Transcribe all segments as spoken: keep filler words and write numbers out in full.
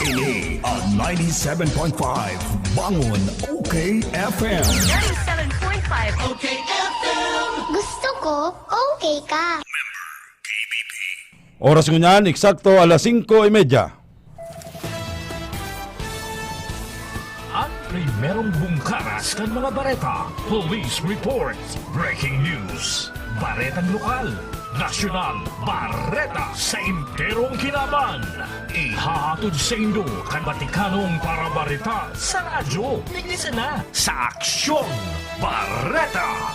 Ini ang ninety-seven point five Bangon O K F M. Ninety-seven point five O K F M. Gusto ko, okay ka. Oras ngunyan, eksakto alas singko y media. Ang primerong bungkaras kan mga bareta, police reports, breaking news, baretang lokal, nasyonal, bareta sa enterong kinaban. Ihahatod saindo kan batikanong parabareta sa radyo. Digdi sana sa Aksyon Bareta.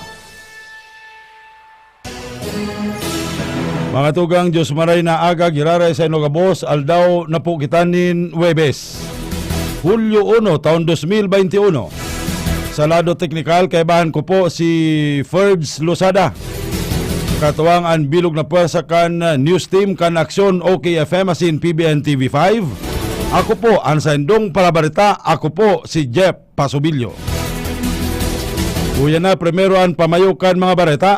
Mga tugang, Diyos maray na aga, giraray sa inyo gabos, aldaw na po kita nin Huwebes, Hulyo uno, taon dos mil baynte uno. Sa lado teknikal, kaibahan ko po si Ferds Losada. Katuwang an bilog na pwersa kan, uh, news team kan Aksyon O K F M asin P B N T V five. Ako po an saindong parabareta. Ako po si Jeff Pasubilyo. Uya na, primero an pamayo kan mga bareta.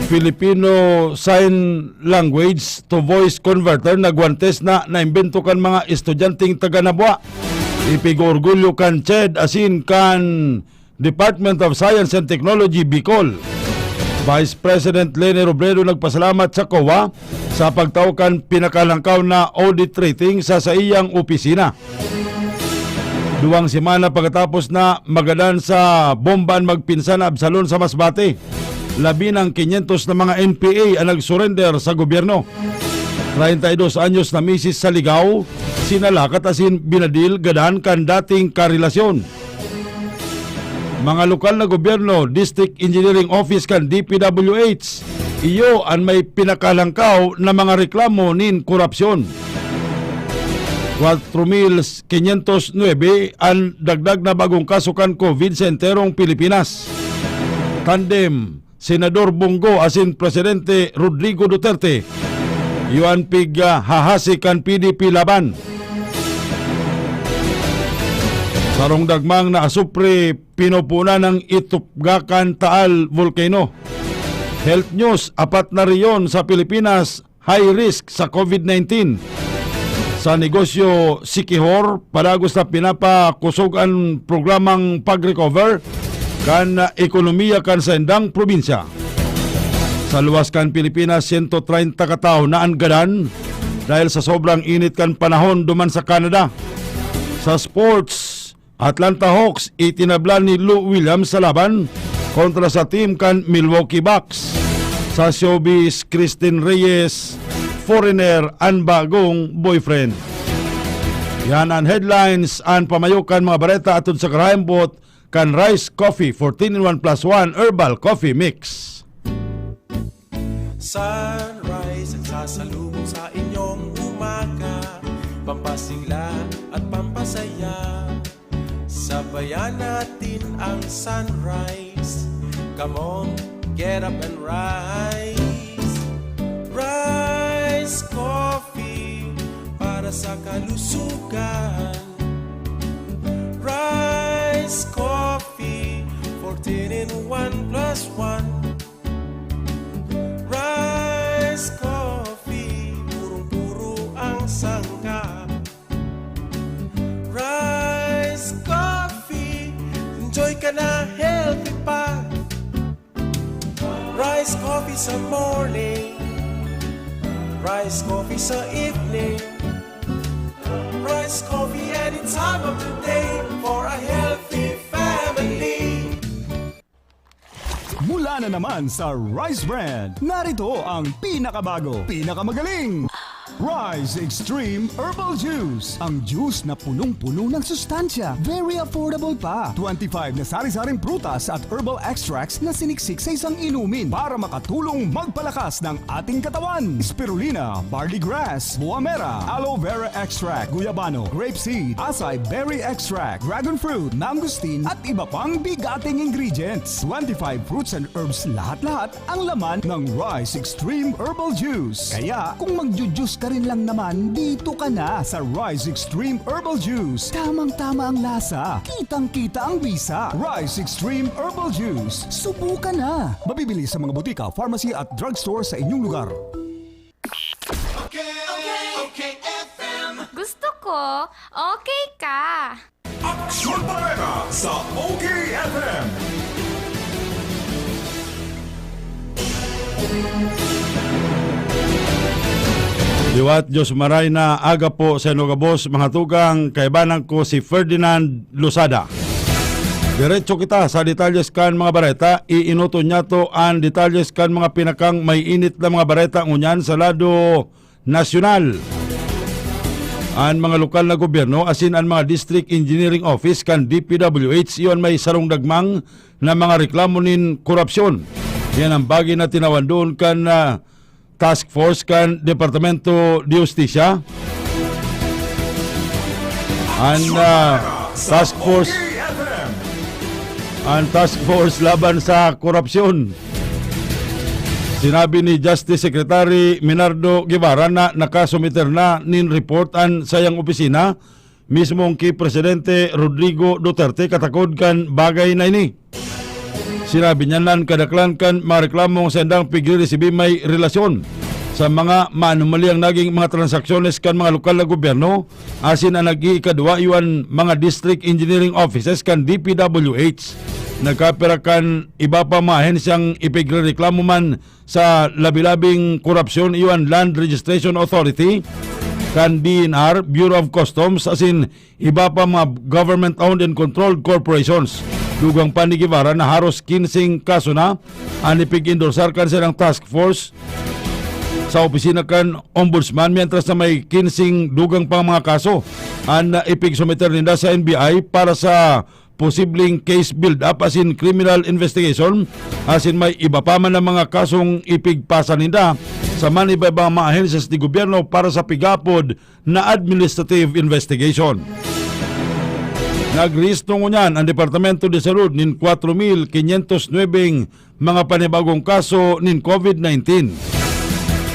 Filipino Sign Language to Voice Converter na guantes na naimbento kan mga estudyanteng taga Nabua. Ipig-orgulyo kan CHED asin kan Department of Science and Technology, Bicol. Vice President Leni Robredo nagpasalamat sa COA sa pagtao kan pinakalangkaw na audit rating sa saiyang opisina. Duwang semana pagkatapos na magadan sa bomba an magpinsan na Absalon sa Masbate, labi ng kinyentos na mga N P A an nagsurrender sa gobyerno. Treinta y dos anyos na misis sa Ligao, sinalakat asin binadil gadan kan dating karelasyon. Mga lokal na gobyerno, District Engineering Office kan D P W H, iyo an may pinakalangkaw na mga reklamo nin korapsyon. Kwatro mil kinyentos nuebe an dagdag na bagong kaso kan COVID sa enterong Pilipinas. Tandem, Senador Bong Go asin Presidente Rodrigo Duterte, iyo an pig, ah, hahasi kan P D P laban. Sarong dagmang na asupre pinopunan ng Itupgakan Taal Volcano. Health News, apat na rehiyon sa Pilipinas high risk sa COVID nineteen. Sa negosyo, Siquijor, padagos na pinapakosog an programang pag-recover kan ekonomiya kan saindang probinsya. Sa luwas kan Pilipinas, sento treinta katawo na an gadan dahil sa sobrang init kan panahon duman sa Canada. Sa sports, Atlanta Hawks, itinabla ni Lou Williams sa laban kontra sa team kan Milwaukee Bucks. Sa showbiz, Christine Reyes, foreigner an bagong boyfriend. Yan an headlines, an pamayo kan mga bareta atod sa karayang buot kan Rice Coffee fourteen in one plus one Herbal Coffee Mix. Sunrise ang sasalubong sa inyong umaga, pampasigla at pampasaya. Sabayan natin ang sunrise. Come on, get up and rise. Rise Coffee para sa kalusugan. Rise Coffee, fourteen in one plus one. Rice Coffee, purong-puro ang sangkap. Rice Coffee, enjoy ka na, healthy pa. Rice Coffee sa morning, Rice Coffee sa evening, Rice Coffee any time of the day for a healthy family. Mula na naman sa Rice Brand, narito ang pinakabago, pinakamagaling Rice Extreme Herbal Juice. Ang juice na punong-puno ng sustansya, very affordable pa. Twenty-five na sari-saring prutas at herbal extracts na siniksik sa isang inumin para makatulong magpalakas ng ating katawan. Spirulina, barley grass, buamera, aloe vera extract, guyabano, grape seed, acai berry extract, dragon fruit, mangosteen, at iba pang bigating ingredients. Twenty-five fruits and herbs lahat-lahat ang laman ng Rice Extreme Herbal Juice. Kaya, kung magju-juice ka rin lang naman, dito ka na sa Rice Extreme Herbal Juice. Tamang-tama ang lasa, kitang-kita ang bisa. Rice Extreme Herbal Juice. Subukan na! Mabibili sa mga botika, pharmacy at drugstore sa inyong lugar. Gusto ko, Okay ka. Aksyon Bareta sa O K F M. Liwat, Diyos maray na aga po sa inyo gabos, mga tugang, kaibanan ko si Ferdinand Losada. Diretso kita sa detalyes kan mga bareta. Iinoton niya to an detalyes kan mga pinakang may init na mga bareta ngunyan sa lado nasyonal. An mga lokal na gobyerno asin an mga District Engineering Office kan D P W H iyon may sarong dagmang na mga reklamo nin korupsyon. Yan ang bagay na tinawan doon kan, ah, task force kan Departamento de Justicia. An, ah, task force, an task force laban sa korupsyon. Sinabi ni Justice Secretary Minardo Guevara na nakasumiter na nin report an sayang opisina mismong ki Presidente Rodrigo Duterte katakod kan bagay na ini. Sinabi niya na an kadaklan kan mga reklamong saindang pigriresibi may relasyon sa mga maanomaliang naging mga transaksyones kan mga lokal na gobyerno, asin an nag-iikadwa iyo an mga district engineering offices kan D P W H. Nagkapira kan iba pa mga ahensyang ipigrereklamo man sa labi-labing korupsyon iyo an Land Registration Authority, kan D E N R, Bureau of Customs, asin iba pa mga government-owned and controlled corporations. Dugang pa ni Guevara na haros kinsing kaso na an ipig-endorsar kan sarong task force sa opisina kan Ombudsman, mientras na may kinsing dugang pang mga kaso an ipigsumiter ninda sa N B I para sa posibleng case build-up asin criminal investigation, asin may iba pa man na mga kasong ipigpasa ninda sa man iba-ibang mga ahensya sa gobyerno para sa pigapod na administrative investigation. Nagrehistro ngunyan an Departamento de Salud nin kwatro mil kinyentos nuwebeng mga panibagong kaso nin COVID nineteen.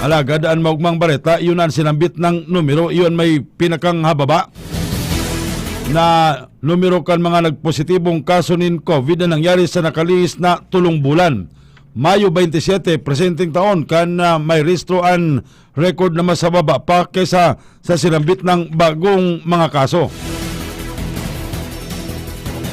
Alagad an maogmang bareta, iyon an sinambit na numero, iyon may pinakang hababa na numero kan mga nagpositibong kaso nin COVID na nangyari sa nakalihis na tolong bulan. Mayo baynte siyete, presenteng taon, kan, ah, may rehistro an record na mas hababa pa kaysa sa sinambit na bagong mga kaso.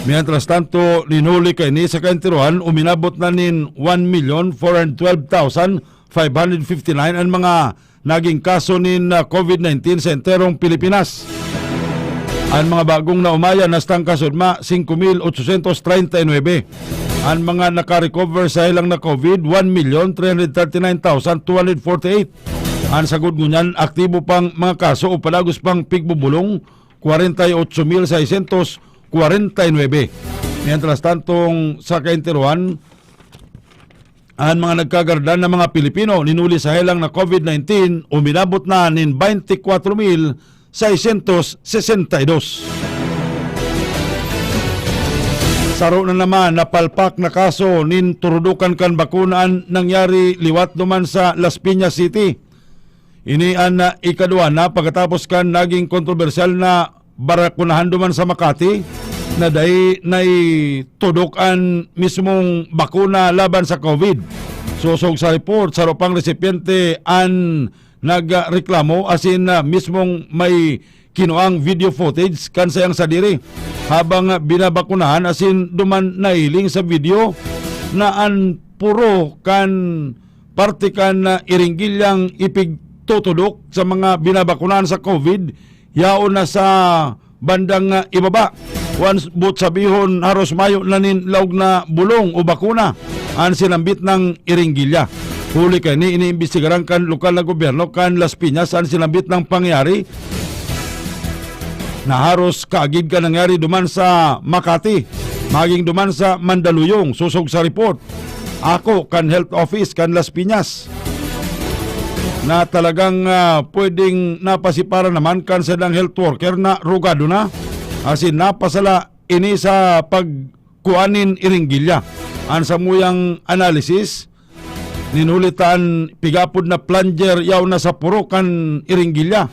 Mientras tanto, nin huli kaini sa kaenterohan, uminabot na nin one million four hundred twelve thousand five hundred fifty-nine an mga naging kaso nin, ah, COVID nineteen sa enterong Pilipinas. An mga bagong naomayan nastang kasudma, singko mil otsosyentos treinta y nuebe. An mga nakarecover sa helang na COVID, one million three hundred thirty-nine thousand two hundred forty-eight. An sagkod ngunyan, aktibo pang mga kaso o padagos pang pigbubulong, kwarenta y otso mil seiscientos kwarenta y nuebe. Mientras tantong sa kaenterohan, an mga nagkagardan na mga Pilipino nin huli sa helang na COVID nineteen, uminabot na nin baynte kwatro mil seiscientos sesenta y dos. Saro na naman na palpak na kaso nin turudukan kan bakuna an nangyari liwat duman sa Las Piñas City. Ini an, ah, ikadwa na pagkatapos kan naging kontrobersyal na bakunahan duman sa Makati na dai naitudok an mismong bakuna laban sa COVID. Sosog sa report, saro pang resipyente an nagreklamo asin, ah, mismong may kinuang video footage kan sayang sadiri habang, ah, binabakunahan asin duman nahiling sa video na an puro kan parte kan, ah, iringgilyang ipigtutudok sa mga binabakunahan sa COVID, yaon na sa bandang, ah, ibaba. Wan s-, buot sabihon, haros mayo na nin laog na bulong o bakuna an sinambit na iringgilya. Huli kaini, iniimbestigaran kan lokal na gobyerno kan Las Piñas an sinambit na pangyayari na haros kaagid kan nangyari duman sa Makati, maging duman sa Mandaluyong, sosog sa report. Ako kan Health Office kan Las Piñas na talagang, ah, pwedeng napasiparan naman kan sadang health worker na rugado na, asin napasala ini sa pagkuha nin iringgilya. An samuyang analysis, nin huli ta an pigapod na plunger yaon na sa puro kan iringgilya.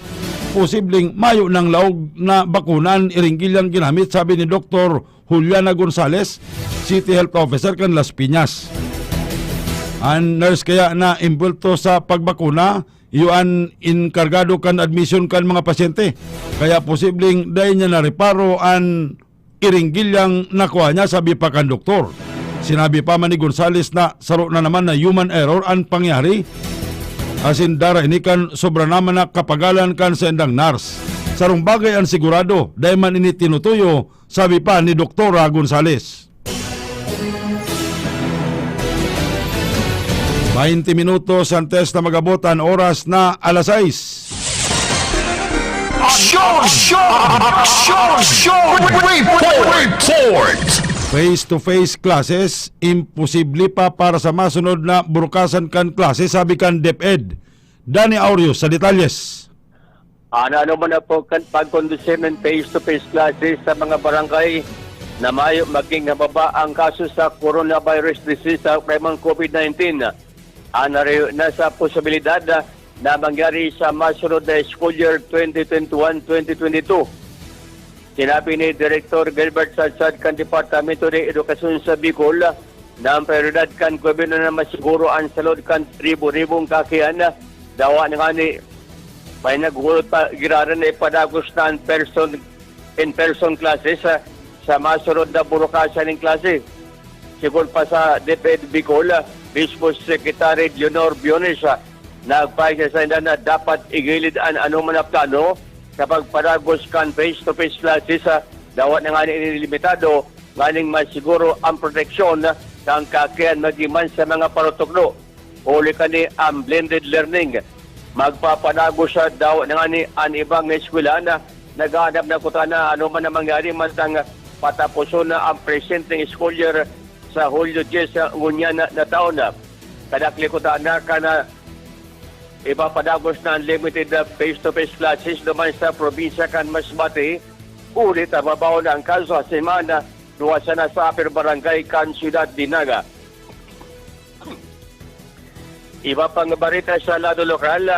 Posibleng mayo nang laog na bakuna an iringgilyang ginamit, sabi ni Doktor Juliana Gonzalez, City Health Officer kan Las Piñas. An nurse kaya na imbwelto sa pagbakuna, iyo an inkargado kan admisyon kan mga pasyente. Kaya posibleng dai niya nareparo an iringgil yang nakuha niya, sabi pa kan doktor. Sinabi pa man ni Gonzales na saro na naman na human error an pangyari, asin dara ini kan sobra naman na kapagalan kan saindang nurse. Sarong bagay an sigurado, dai man ini tinutuyo, sabi pa ni Doktora Gonzales. Baynte minutos antes na mag-abot an oras na alas sais. Aksyon! Aksyon! Aksyon! Aksyon! Report! Report! Face-to-face classes, imposible pa para sa masunod na burukasan kan klase, sabi kan DepEd. Danny Aureus sa detalles. Ano-ano man na po kan pagkondusir ng face-to-face classes sa mga barangay na mayo maging mababa ang kaso sa coronavirus disease sa kaimang COVID nineteen. An narayo na sa posibilidad na, na mangyari sa masunod na school year twenty twenty-one, twenty twenty-two. Sinabi ni Direktor Gilbert Sadsad kan Departamento de Edukasyon sa Bicol na ang prioridad kan gobyerno na masiguro an salud kan ribo-ribong kakian. Dawa na ngani, may naghuhulot pa giraran na ipadagos na an person, in-person classes sa, sa masunod na burukasan nin klase. Sigon pa sa DepEd Bicol, mismo si Secretary Leonor Biones, ah, nagpahayag sa sainda na dapat igilid an anoman na plano sa pagpadagos kan face-to-face classes, ah, dawa na ngani ini limitado nganing masiguro ang proteksyon kan kakian magin man sa mga parutukdo. Huli kani ang blended learning. Magpapadagos sa dawa na ngani an ibang eskwela na naghahanap na kutana anoman na mangyari mantang pataposon na ang presenteng school year sa Hulyo dyes ngunyan na, na taon. Kadakli kutana kan ipapadagos na an limited na face-to-face classes duman sa probinsya kan Masbate, huli ta mabaho na an kaso sa semana, duwa sana sa Upper Barangay kan Syudad de Naga. Iba pang bareta sa lado lokal,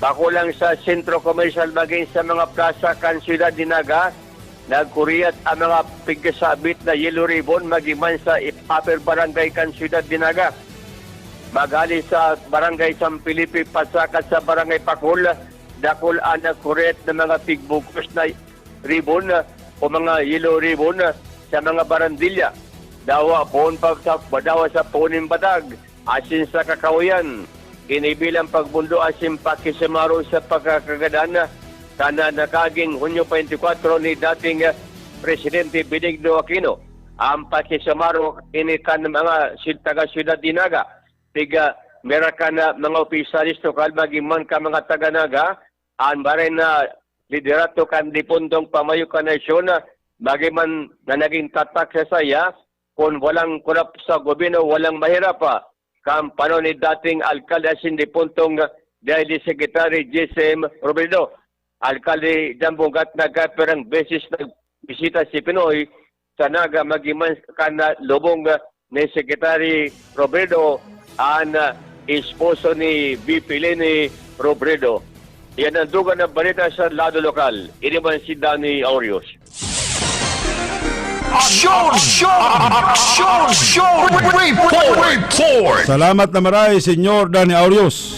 bako lang sa sentro komersyal magin sa mga plasa kan Syudad de Naga, nagkuriyat ang mga pigkasabit na yellow ribbon magin man sa Upper Barangay kan Syudad de Naga. Maghali sa Barangay San Felipe pasakat sa Barangay Pacol, dakul an nagkuriyat na mga pigbugos na ribbon o mga yellow ribbon sa mga barandilya. Dawa poon pa sa, dawa sa poon nin batag asin sa kakawayan. Ini bilang pagbundo asin pakisumaro sa pagkakagadan kan nakaging Hunyo twenty-four ni dating Presidente Benigno Aquino. Ang pakisumaro ini kan mga si-, taga Syudad de Naga, piga mera kan mga opisyales lokal magin man kan mga taga Naga, an bareng na liderato kan dipuntong pamayo kan nasyon, magin man na nagin tatak sa saya, kun walang korap sa gobyerno, walang mahirap pa. Kan panahon ni dating alkalde asin dipuntong D I L G Secretary J C M Robredo, alkalde diyan bunggat nagkapirang beses nagbisita si Pinoy sa Naga, magin man kan lubong ni Secretary Robredo, an esposo ni V P Leni Robredo. Yan ang dugang na balita sa lado lokal. Ini man si Danny Aureus. Aksyon! Aksyon! Aksyon! Aksyon! Report! Report! Salamat na maray, Senyor Danny Aureus.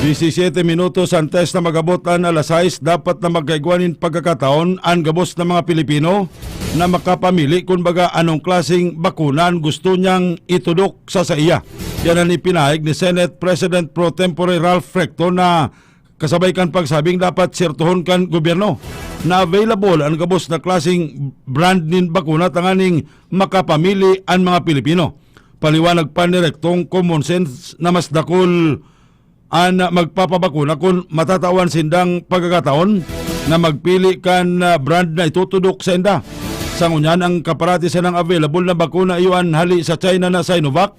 Disisete minutos antes na mag-abot an alas sais, dapat na magkaigwa nin pagkakataon an gabos na mga Pilipino na makapamili kun baga anong klaseng bakuna an gusto niyang itudok sa saiya. Yan an ipinahayag ni Senate President Pro Tempore Ralph Recto na kasabay kan pagsabing dapat sertohon kan gobyerno na available an gabos na klaseng brand nin bakuna tanganing makapamili an mga Pilipino. Paliwanag pa ni Recto, common sense na mas dakul an magpapabakuna kun matatawan sindang pagkakataon na magpili kan, ah, brand na itutudok sainda. Sa ngunyan, ang kaparati sanang available na bakuna iyo an hali sa China na Sinovac.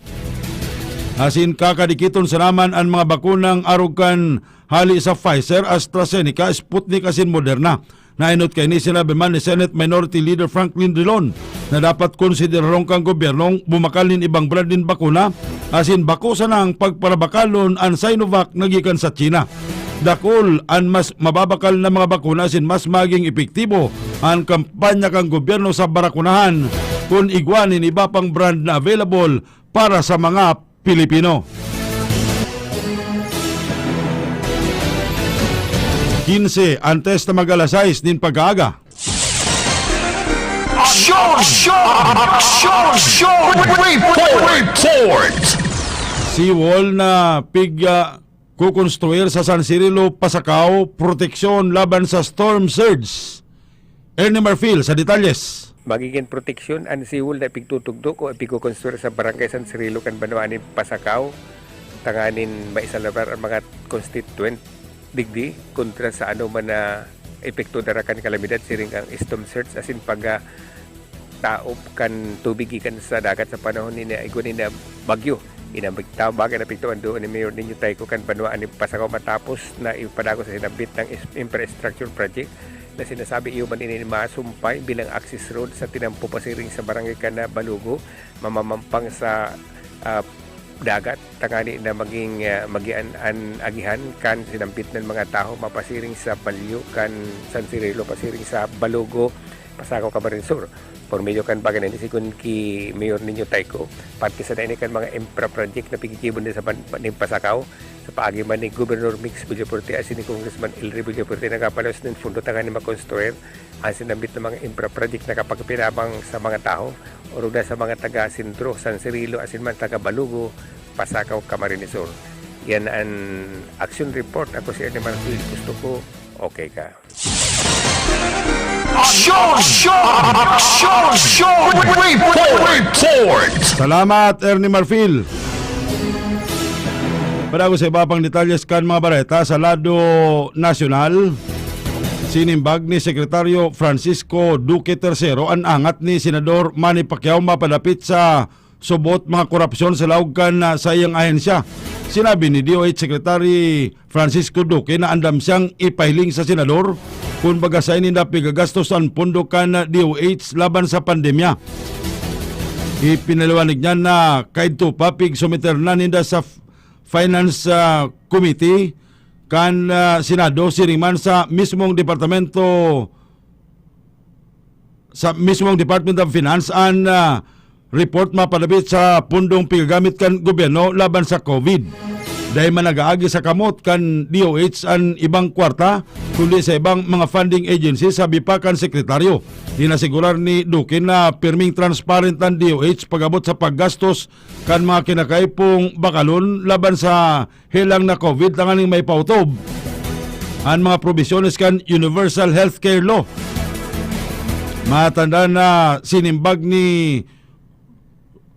Asin kakadikiton sana man an mga bakunang arog kan hali sa Pfizer, AstraZeneca, Sputnik asin Moderna. Naenot kaini, sinabi man ni Senate Minority Leader Franklin Drilon na dapat konsiderahon kan gobyernong bumakal nin ibang brand nin bakuna, asin bako sanang pagparabakalon an Sinovac na gikan sa China. Dakul an mas mababakal na mga bakuna asin mas maging epektibo an kampanya kan gobyerno sa barakunahan kun igwa nin iba pang brand na available para sa mga Pilipino. Kinse, antes na mag-alas sais nin pag-aaga. Aksyon! Aksyon! Aksyon! Report! Report! Seawall na pig, ah, kukonstruir sa San Cirilo, Pasacao, proteksyon laban sa storm surge. Ernie Marfil sa detalyes. Magigin proteksyon an seawall na ipigtutugdok o ipigkokonstruir sa Barangay San Cirilo kan banwaan nin Pasacao, tanganing maisalbar ang mga constituent digdi kontra sa anoman na epekto dara kan kalamidad, siring kan storm surge asin pag, ah, taop kan tubig gikan sa dagat sa panahon ni na igwa ni na bagyo. Inambit ta, bagay na pigtuan doon ni Mayor Nino Tayco kan banwaan nin Pasacao matapos na ipadagos sa sinambit na is-, infrastructure project na sinasabi iyo man ini masumpay bilang access road sa tinampo pasiring sa barangay kan Balugo, mamamampang sa, ah, dagat, tangani na maging, ah, magian an agihan kan sinambit na mga tawo mapasiring sa balyo kan San Cirilo pasiring sa Balugo, Pasacao, Camarines Sur. Por medio kan bagay na ini, sigon ki Mayor Nino Tayco, parte sana ini kan mga infra project na piggigibo na sa ban-, nin Pasacao, sa paagi man ni Gobernador Mix Villafuerte asin ni Congressman Elry Villafuerte, nagpapalos nin pondo tanganing makonstruir an sinambit na mga infra project na kapagpinabang sa mga tawo, orog na sa mga taga Sentro, San Cirilo, asin man taga Balugo, Pasacao, Camarines Sur. Yan an Action Report. Ako si Ernie Marfil. Gusto ko, okay ka. Aksyon! Aksyon! Aksyon! Report! Report! Salamat, Ernie Marfil. Para sa iba pang detalyes kan mga bareta sa lado nasyonal, sinimbag ni Sekretaryo Francisco Duque Tercero an angat ni Senador Manny Pacquiao mapadapit sa subot mga korupsyon sa laog kan, ah, saiyang ahensya. Sinabi ni D O H Secretary Francisco Duque na andam siyang ipahiling sa senador kun baga saen ninda pigagastos an pondo kan, ah, D O H laban sa pandemya. Ipinaliwanag niya na kaidto pa pigsumiter na ninda sa F-, Finance, ah, Committee kan, ah, Senado, siring man sa mismong departamento sa mismong Department of Finance an, ah, report mapadapit sa pundong pigagamit kan gobyerno laban sa COVID. Dai man nag-aagi sa kamot kan D O H an ibang kwarta, kundi sa ibang mga funding agency, sabi pa kan sekretaryo. Inasigurar ni Duque na pirming transparent an D O H pag-abot sa paggastos kan mga kinakaipong bakalon laban sa helang na COVID tanganing maipautob an mga probisyones kan Universal Healthcare Law. Matanda na sinimbag ni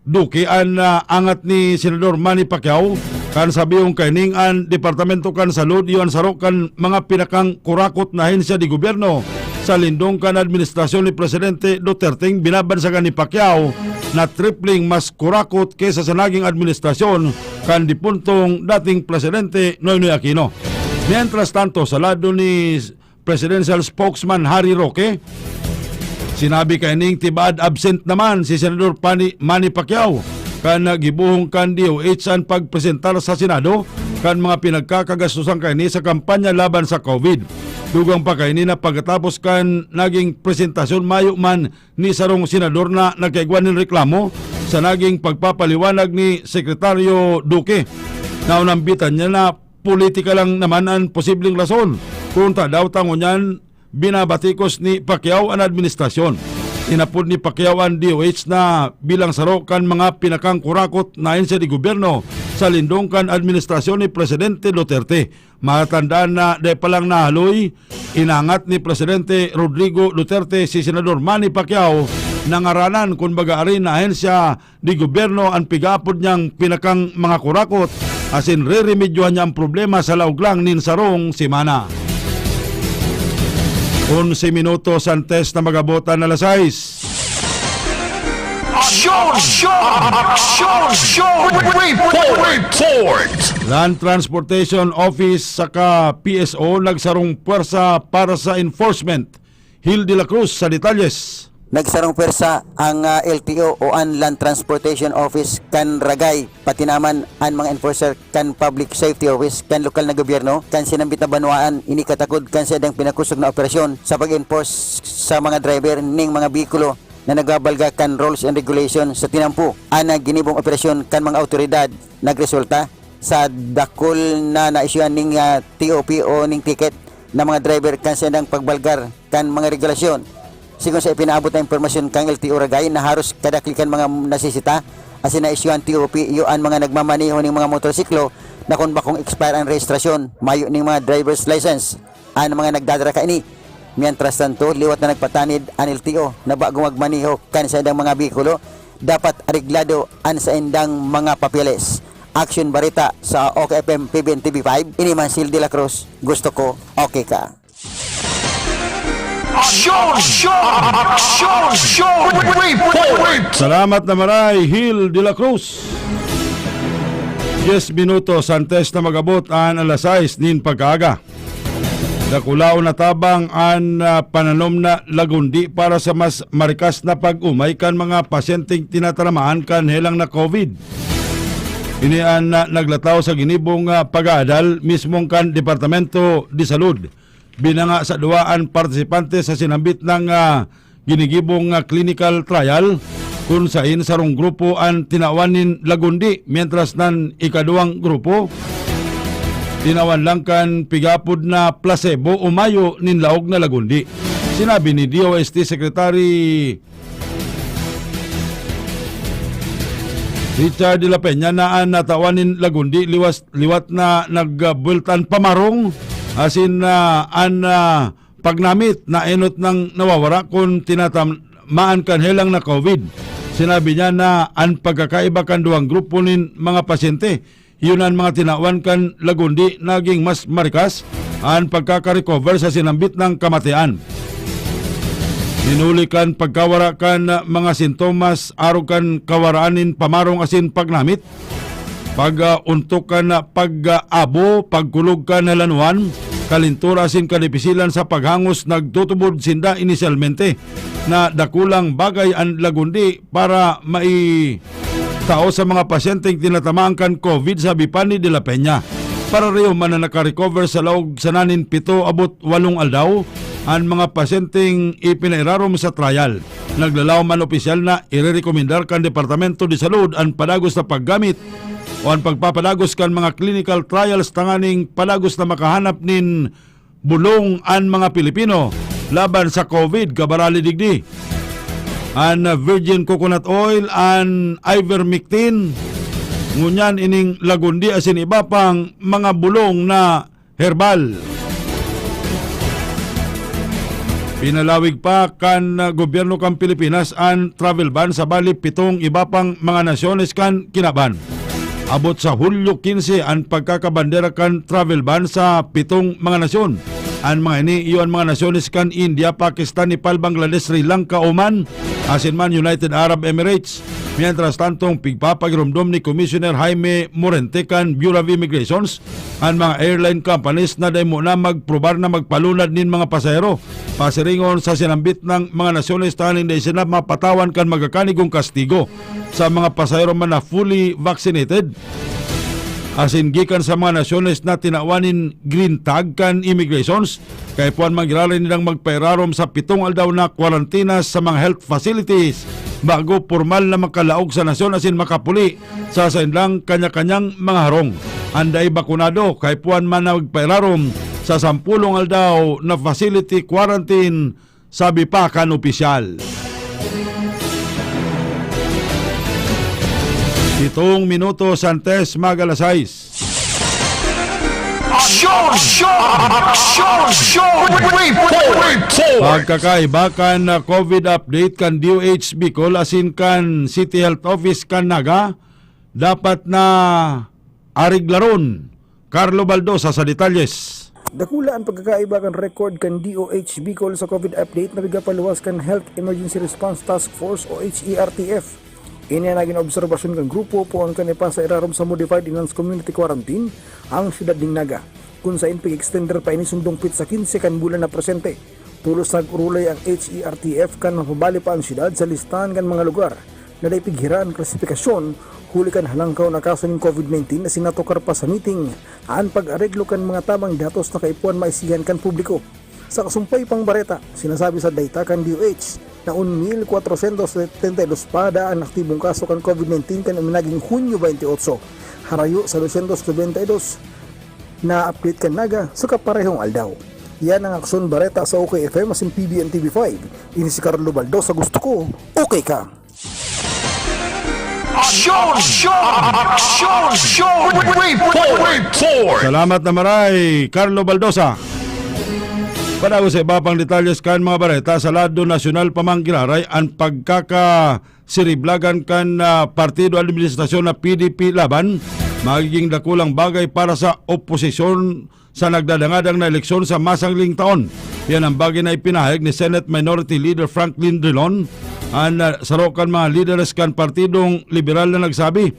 Duque an, ah, angat ni Senador Manny Pacquiao kan sabihon kaining an Departamento kan Salud iyo an saro kan mga pinakang kurakot na ahensya de gobyerno sa lindong kan administrasyon ni Presidente Duterte, binabansagan ni Pacquiao na tripling mas kurakot kaysa sa naging administrasyon kan dipuntong dating Presidente Noynoy Aquino. Mientras tanto, sa lado ni Presidential Spokesman Harry Roque, sinabi kaining tibaad absent naman si Senador Pani-, Manny Pacquiao kan gibohon kan D O H an pagpresentar sa Senado kan mga pinagkakagastosan kaini sa kampanya laban sa COVID. Dugang pa kaini na pagkatapos kan naging presentasyon, mayo man ni sarong senador na nagkaigwa nin reklamo sa naging pagpapaliwanag ni Secretaryo Duque. Naunambitan niya na politika lang naman an posibleng rason kung tadaw ta ngunyan binabatikos ni Pacquiao an administrasyon. Inapod ni Pacquiao an D O H na bilang saro kan mga pinakangkurakot na ahensya de gobyerno sa lindong kan administrasyon ni Presidente Duterte. Matandaan na dai pa lang nahaloy, inangat ni Presidente Rodrigo Duterte si Senador Manny Pacquiao na ngaranan kun baga arin na ahensya de gobyerno an pig-aapod niyang pinakang mga kurakot, asin reremedyohan niya an problema sa laog lang nin sarong semana. Onse minutos antes na mag-abot an alas sais. Aksyon! Aksyon! Aksyon! Report! Report! Land Transportation Office saka P S O nagsarong pwersa para sa enforcement. Hil de la Cruz sa detalyes. Nagsarong pwersa ang, ah, L T O o an Land Transportation Office kan Ragay, pati naman an mga enforcer kan Public Safety Office kan lokal na gobyerno kan sinambit na banwaan, ini katakod kan saindang pinakosog na operasyon sa pag-enforce sa mga driver ning mga behikulo na nagbabalga kan rules and regulation sa tinampo. An, ah, ginibong operasyon kan mga awtoridad nagresulta sa dakul na naisyuhan ning, ah, T O P o ning ticket na mga driver kan saindang pagbalgar kan mga regulasyon. Sigon sa ipinaabot na impormasyon kan L T O Ragay na haros kadakli kan mga nasisita asin naisyuhan T O P iyo an mga nagmamaneho ning mga motorsiklo na kun bakong expire an rehistrasyon, mayo ning mga driver's license an mga nagdadara kaini. Mientras tanto, liwat na nagpatanid an L T O na bago magmaneho kan saindang mga behikulo, dapat areglado an saindang mga papeles. Action Barita sa OK F M P B N T V five, ini man si L D La Cruz, gusto ko, okay ka. Aksyon! Aksyon! Aksyon! Report! Salamat na maray, Hil de la Cruz. Diez minutos antes na mag-abot an alas sais nin pagkaaga. Dakulaon na tabang an, ah, pananom na lagundi para sa mas marikas na pag-umay kan mga pasyenteng tinataramaan kan helang na COVID. Ini an, ah, naglataw sa ginibong, ah, pag-aadal mismong kan Departamento de Salud. Binanga sa duwa an partisipante sa sinambit nang, ah, ginigibong, ah, clinical trial, kun sain sarong grupo an tinawan nin lagundi, mientras nan ikaduwang grupo, tinawan lang kan pigapod na placebo o mayo nin laog na lagundi. Sinabi ni D O S T Secretary Richard de la Peña na an natawan nin lagundi liwas, liwat na nagbuwelta an pamarong asin, ah, an, ah, pagnamit na enot nang nawawara kun tinatamaan kan helang na COVID. Sinabi niya na an pagkakaiba kan duwang grupo nin mga pasyente, iyo na an mga tinawan kan lagundi naging mas marikas an pagkaka-recover sa sinambit nang kamatian. Hinuli kan pagkawara kan mga sintomas arog kan kawaraan nin pamarong asin pagnamit, pag, ah, ontok kan, ah, pag, ah, abo, pagkulog kan halanuan, kalintura asin kadipisilan sa paghangos, nagtutubod sinda inisyalmente na dakulang bagay an lagundi para maitao sa mga pasyenteng tinatamaan kan COVID, sabi pa ni De La Peña. Parareo man na nakarecover sa laog sana nin pito abot walong aldaw an mga pasyenteng ipinairarom sa trial. Naglalaom man opisyal na irerekomendar kan Departamento de Salud an padagos na paggamit o an pagpapadagos kan mga clinical trials tanganing padagos na makahanap nin bulong an mga Pilipino laban sa COVID, kabarali digdi. An virgin coconut oil, an ivermectin, ngunyan ining lagundi asin iba pang mga bulong na herbal. Pinalawig pa kan, ah, gobyerno kan Pilipinas an travel ban sa bali pitong iba pang mga nasyones kan kinaban. Abot sa Hulyo quince an pagkakabandera kan travel ban sa pitong mga nasyon. An mga ini iyo an mga nasyones kan India, Pakistan, Nepal, Bangladesh, Sri Lanka, Oman, asin man United Arab Emirates. Mientras tanto, pigpapagiromdom ni Commissioner Jaime Morente kan Bureau of Immigrations an mga airline companies na dai mo na magprobar na magpalunad nin mga pasahero pasiringon sa sinambit nang mga nasyones tanganing dai sinda mapatawan kan magakanigong kastigo. Sa mga pasahero man na fully vaccinated asin gikan sa mga nasyones na tinawan nin green tag kan immigrations, kaipuhan man giraray nindang magpairarom sa pitong aldaw na kwarantina sa mga health facilities bago pormal na makalaog sa nasyon asin makapuli sa saindang kanya-kanyang mga harong. An dai bakunado, kaipuhan man na magpairarom sa sampolong aldaw na facility quarantine, sabi pa kan opisyal. Pitong minutos antes mag alas sais. Aksyon! Aksyon! Aksyon! Report! Report! Pagkakaiba kan, ah, COVID update kan D O H Bicol asin kan City Health Office kan Naga, dapat na areglaron. Carlo Baldosa sa detalyes. Dakula an pagkakaiba kan record kan D O H Bicol sa COVID update na pigapaluwas kan Health Emergency Response Task Force o H E R T F. Ini an nagin obserbasyon kan grupo poon kan ipasa irarom sa Modified Enhanced Community Quarantine ang siyudad nin Naga, kun sain pig-extender pa ini sundong petsa quince kan bulan na presente. Tolos nag-orolay ang H E R T F kan mapabali pa an siyudad sa listahan kan mga lugar na dai pighira an klasipikasyon huli kan halangkaw na kaso nin COVID nineteen asin natukar pa sa meeting an pag-areglo kan mga tabang datos na kaipuhan maisihan kan publiko. Sa kasumpay pang bareta, sinasabi sa data kan D O H na un mil kwatrosyentos setenta y dos pa daa an aktibong kaso kan COVID nineteen kan uminaging Hunyo twenty-eight, harayo sa dosyentos nobenta y dos na update kan Naga sa kaparehong aldaw. Yan ang Aksyon Bareta sa OK F M asin P B N T V five. Ini si Carlo Baldo sa Gusto Ko, Okay Ka. Aksyon! Aksyon! Aksyon! Report! Report! Salamat na maray, Carlo Baldosa. Padagos sa iba pang detalles kan mga bareta, sa lado nasyonal pa man giraray an pagkakasiriblagan kan, ah, partido administrasyon na P D P Laban, magiging dakulang bagay para sa oposisyon sa nagdadangadang na eleksyon sa masangling taon. Yan ang bagay na ipinahayag ni Senate Minority Leader Franklin Drilon, an, ah, saro kan mga lideres kan Partidong Liberal na nagsabi,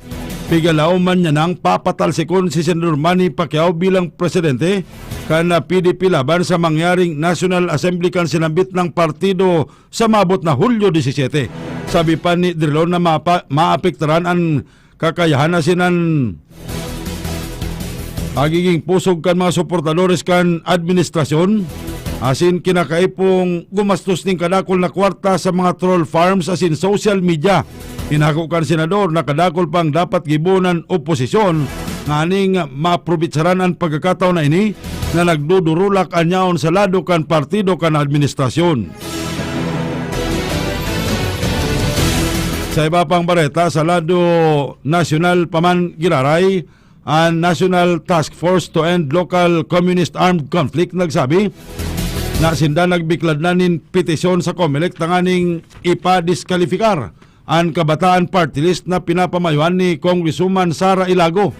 "Pigalaw man niya nang papatalsikon si Senador Manny Pacquiao bilang presidente kan, ah, P D P Laban sa mangyaring National Assembly kan sinambit nang partido sa maabot na Hulyo disisiete." Sabi pa ni Drilon na mapa-, maapektaran an kakayahan asin an pagiging pusog kan mga suportadores kan administrasyon, asin kinakaipong gumastos nin kadakul na kwarta sa mga troll farms asin social media. Inako kan senador na kadakul pang dapat gibohon an oposisyon nganing maprobetsaran an pagkakataon na ini na nagdudurulak an yaon sa lado kan partido kan administrasyon. Sa iba pang bareta, sa lado nasyonal pa man giraray, an National Task Force to End Local Communist Armed Conflict nagsabi na sinda nagbiklad na nin petisyon sa Comelec tanganing ipadiskwalipikar an Kabataan Party List na pinapamayohan ni Congresswoman Sara Ilago.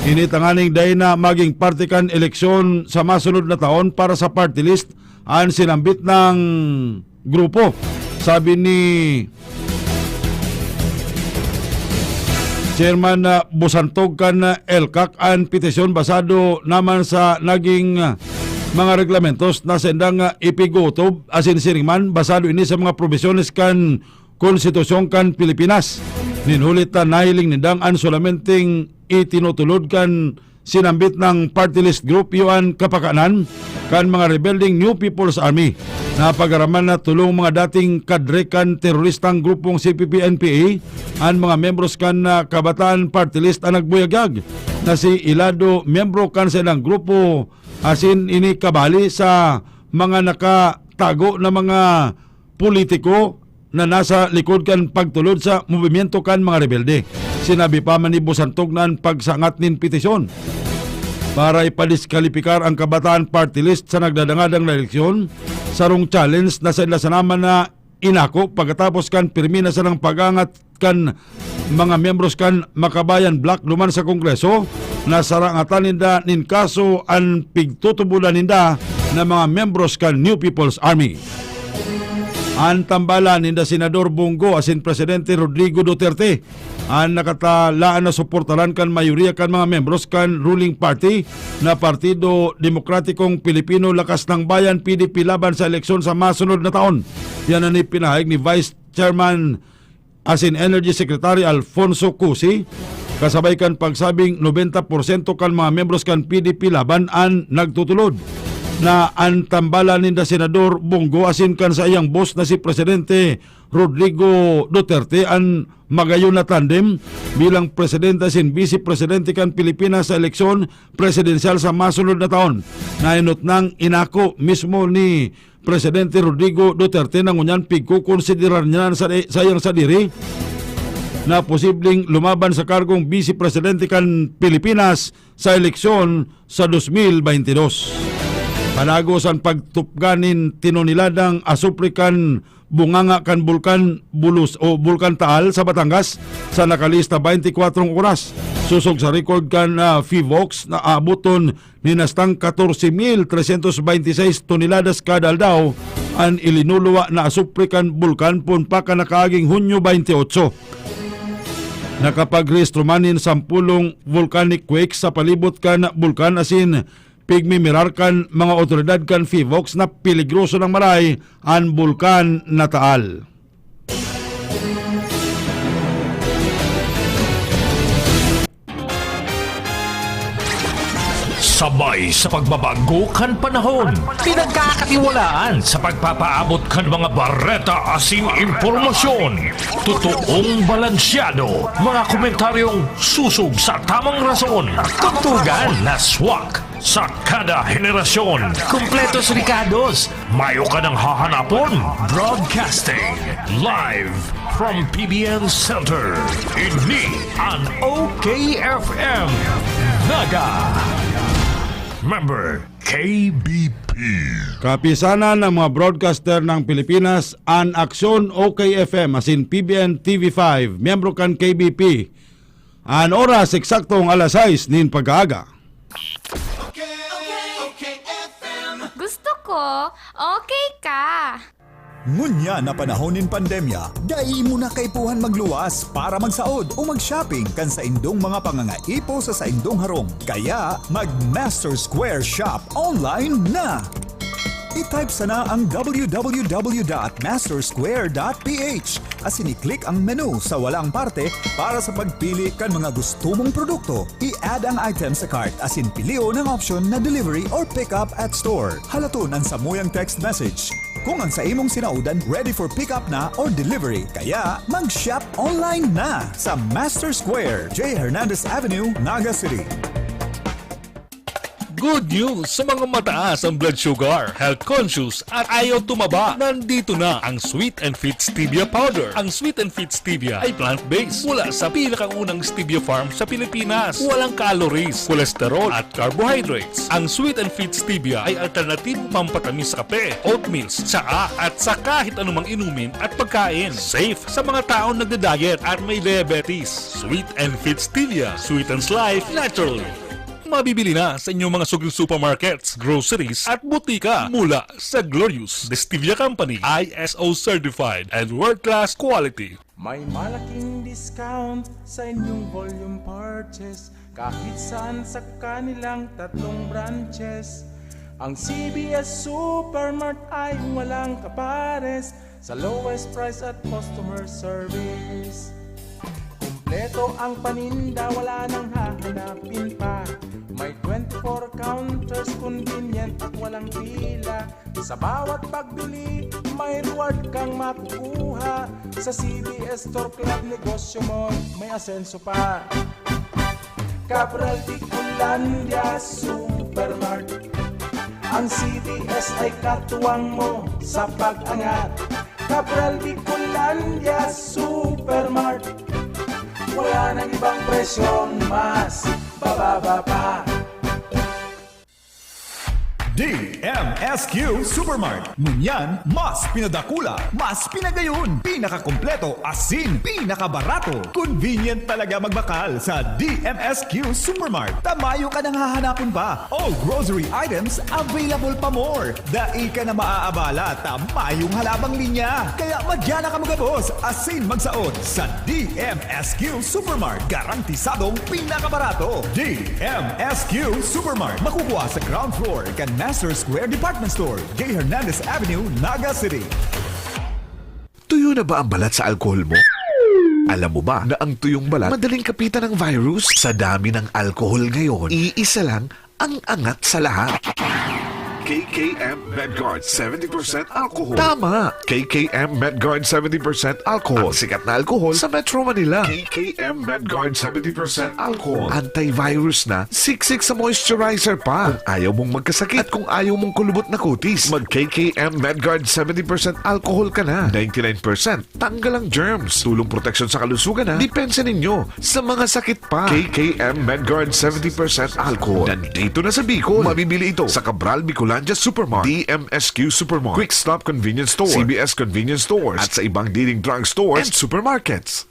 Ini tanganing dai na maging parte kan eleksyon sa masunod na taon para sa party list an sinambit nang grupo. Sabi ni Chairman, ah, Busantog kan, ah, ELCAC, an petisyon basado naman sa naging, ah, mga reglamentos na sendang, ah, ipigutob asin siring man basado ini sa mga probisyones kan Konstitusyon kan Pilipinas. Nin huli ta nahiling nindang an solamenteng itinutulod kan sinambit nang party list group iyo an kapakanan kan mga rebeldeng New People's Army. Napagaraman na tolong mga dating kadre kan teroristang grupong C P P-N P A, an mga membros kan, ah, Kabataan Party List an nagbuyagyag na si Ilado, miyembro kan saindang grupo, asin ini kabali sa mga nakatago na mga politiko na nasa likod kan pagtulod sa movimiento kan mga rebelde. Sinabi pa man ni Busantog na an pagsangat nin petisyon para ipadiskwalipikar ang Kabataan Party List sa nagdadangadang na eleksyon, sarong challenge na sainda sana man na inako pagkatapos kan pirmi na sanang pag-angat kan mga miyembros kan Makabayan Bloc duman sa Kongreso, na sarangatan ninda nin kaso an pigtutubodan ninda na mga miyembros kan New People's Army. An tambalan ninda Senador Bong Go asin Presidente Rodrigo Duterte, an nakatalaan na suportaran kan mayoriya kan mga miyembros kan ruling party na Partido Demokratikong Pilipino Lakas ng Bayan, P D P, laban sa eleksyon sa masunod na taon. Yan an ipinahayag ni Vice Chairman asin Energy Secretary Alfonso Cusi, kasabay kan pagsabing nobenta porsyento kan mga miyembros kan P D P Laban an nagtutulod na an tambalan ninda Senador Bong Go asin kan saiyang boss na si Presidente Rodrigo Duterte an magayon na tandem bilang presidente asin bise presidente kan Pilipinas sa eleksyon presidensyal sa masunod na taon. Nainot nang inako mismo ni Presidente Rodrigo Duterte na ngunyan pigkokonsiderar niya sa, sa iyang sadiri na posibleng lumaban sa kargong bise presidente kan Pilipinas sa eleksyon sa dos mil baynte dos. Padagos an pagtupga nin tinoniladang asupre kan bunganga kan Bulkan Bulus o Bulkan Taal sa Batangas sa nakalista baynte kwatro oras. Sosog sa record kan, ah, PHIVOLCS na aaboton nin hastang katorse mil tresyentos baynte seis toneladas kada aldaw an ilinuluwa na asupre kan bulkan poon pa kan nakaaging Hunyo baynte otso. Nakapagrehistro man nin sampolong volcanic quakes sa palibot kan bulkan asin pigmimirar kan mga awtoridad kan PHIVOLCS na peligroso nang maray an Bulkan na Taal. Sabay sa pagbabago kan panahon, pinagkakatiwalaan sa pagpapaabot kan mga bareta asin impormasyon. Totoong balansyado, mga komentaryong susog sa tamang rason. Tugtugan na swak sa kada henerasyon. Kompletos rekados, mayo ka nang hahanapon. Broadcasting live from P B N Center. Ini an O K F M Naga. Member K B P. Kapisanan ng mga broadcaster ng Pilipinas, an Aksyon O K F M asin P B N T V five, miyembro kan K B P. An oras eksaktong alas sais nin pag-aaga. Gusto ko, okay ka. Ngunyan na panahon nin pandemya, dai mo na kaipuhan magluwas para magsaod o mag-shopping kan saindong mga pangangaipo sa saindong harong. Kaya, mag-Master Square Shop online na! I-type sana ang w w w dot master square dot p h asin i-click ang menu sa walang parte para sa pagpili kan mga gusto mong produkto. I-add ang item sa cart asin pilion ang option na delivery or pick up at store. Halaton an samuyang text message. Kung ang sa imong sinaodan ready for pick up na or delivery, kaya mag-shop online na sa Master Square, J Hernandez Avenue, Naga City. Good news sa mga mataas ang blood sugar, health conscious at ayaw tumaba. Nandito na ang Sweet and Fit Stevia Powder. Ang Sweet and Fit Stevia ay plant-based mula sa pinakaunang stevia farm sa Pilipinas. Walang calories, cholesterol at carbohydrates. Ang Sweet and Fit Stevia ay alternatibo pampatamis sa kape, oatmeal, tsaa at sa kahit anumang inumin at pagkain. Safe sa mga taong nagda-diet at may diabetes. Sweet and Fit Stevia sweetens life naturally. Mabibili na sa inyong mga suging supermarkets, groceries at butika mula sa Glorious Stevia Company, I S O certified and world-class quality. May malaking discount sa inyong volume purchase kahit saan sa kanilang tatlong branches. Ang C B S Supermart ay walang kapares sa lowest price at customer service. Kompleto ang paninda, wala nang hahanapin pa. May twenty-four counters, convenient at walang pila. Sa bawat pagbili, may reward kang makukuha. Sa C B S Store Club, negosyo mo, may asenso pa. Cabral Bicolandia Supermart. Ang C B S ay katuwang mo sa pag-angat. Cabral Bicolandia Supermart. Wala nang ibang presyong mas bababa pa. D M S Q Supermart. Ngunyan, mas pinadakula, mas pinagayon, pinakakompleto, asin pinakabarato. Convenient talaga magbakal sa D M S Q Supermart. Ta mayo ka nang hahanapon pa. All grocery items available pa more. Dai ka na maaabala, ta mayong halabang linya. Kaya madya na kamo gabos, asin magsaod sa D M S Q Supermart. Garantisadong pinakabarato. D M S Q Supermart. Makukuha sa ground floor kan Master Square Department Store, J Hernandez Avenue, Naga City. Tuyo na ba ang balat sa alkohol mo? Alam mo ba na ang tuyong balat madaling kapitan ng virus? Sa dami ng alkohol ngayon, iisa lang ang angat sa lahat. K K M Medguard seventy percent alcohol. Tama! K K M Medguard seventy percent alcohol. Ang sikat na alkohol sa Metro Manila. K K M Medguard seventy percent alcohol. Antivirus na, siksik sa moisturizer pa. Kung ayaw mong magkasakit at kung ayaw mong kulubot na kutis, mag K K M Medguard seventy percent alcohol ka na. Ninety-nine percent tanggal ang germs. Tulong proteksyon sa kalusugan na. Depensa ninyo sa mga sakit pa. K K M Medguard seventy percent alcohol. Nandito na sa Bicol. Mabibili ito sa Cabral Bicolandia Supermart, D M S Q Supermart, Quick Stop Convenience Store, C B S Convenience Stores, at sa ibang leading drug stores and supermarkets.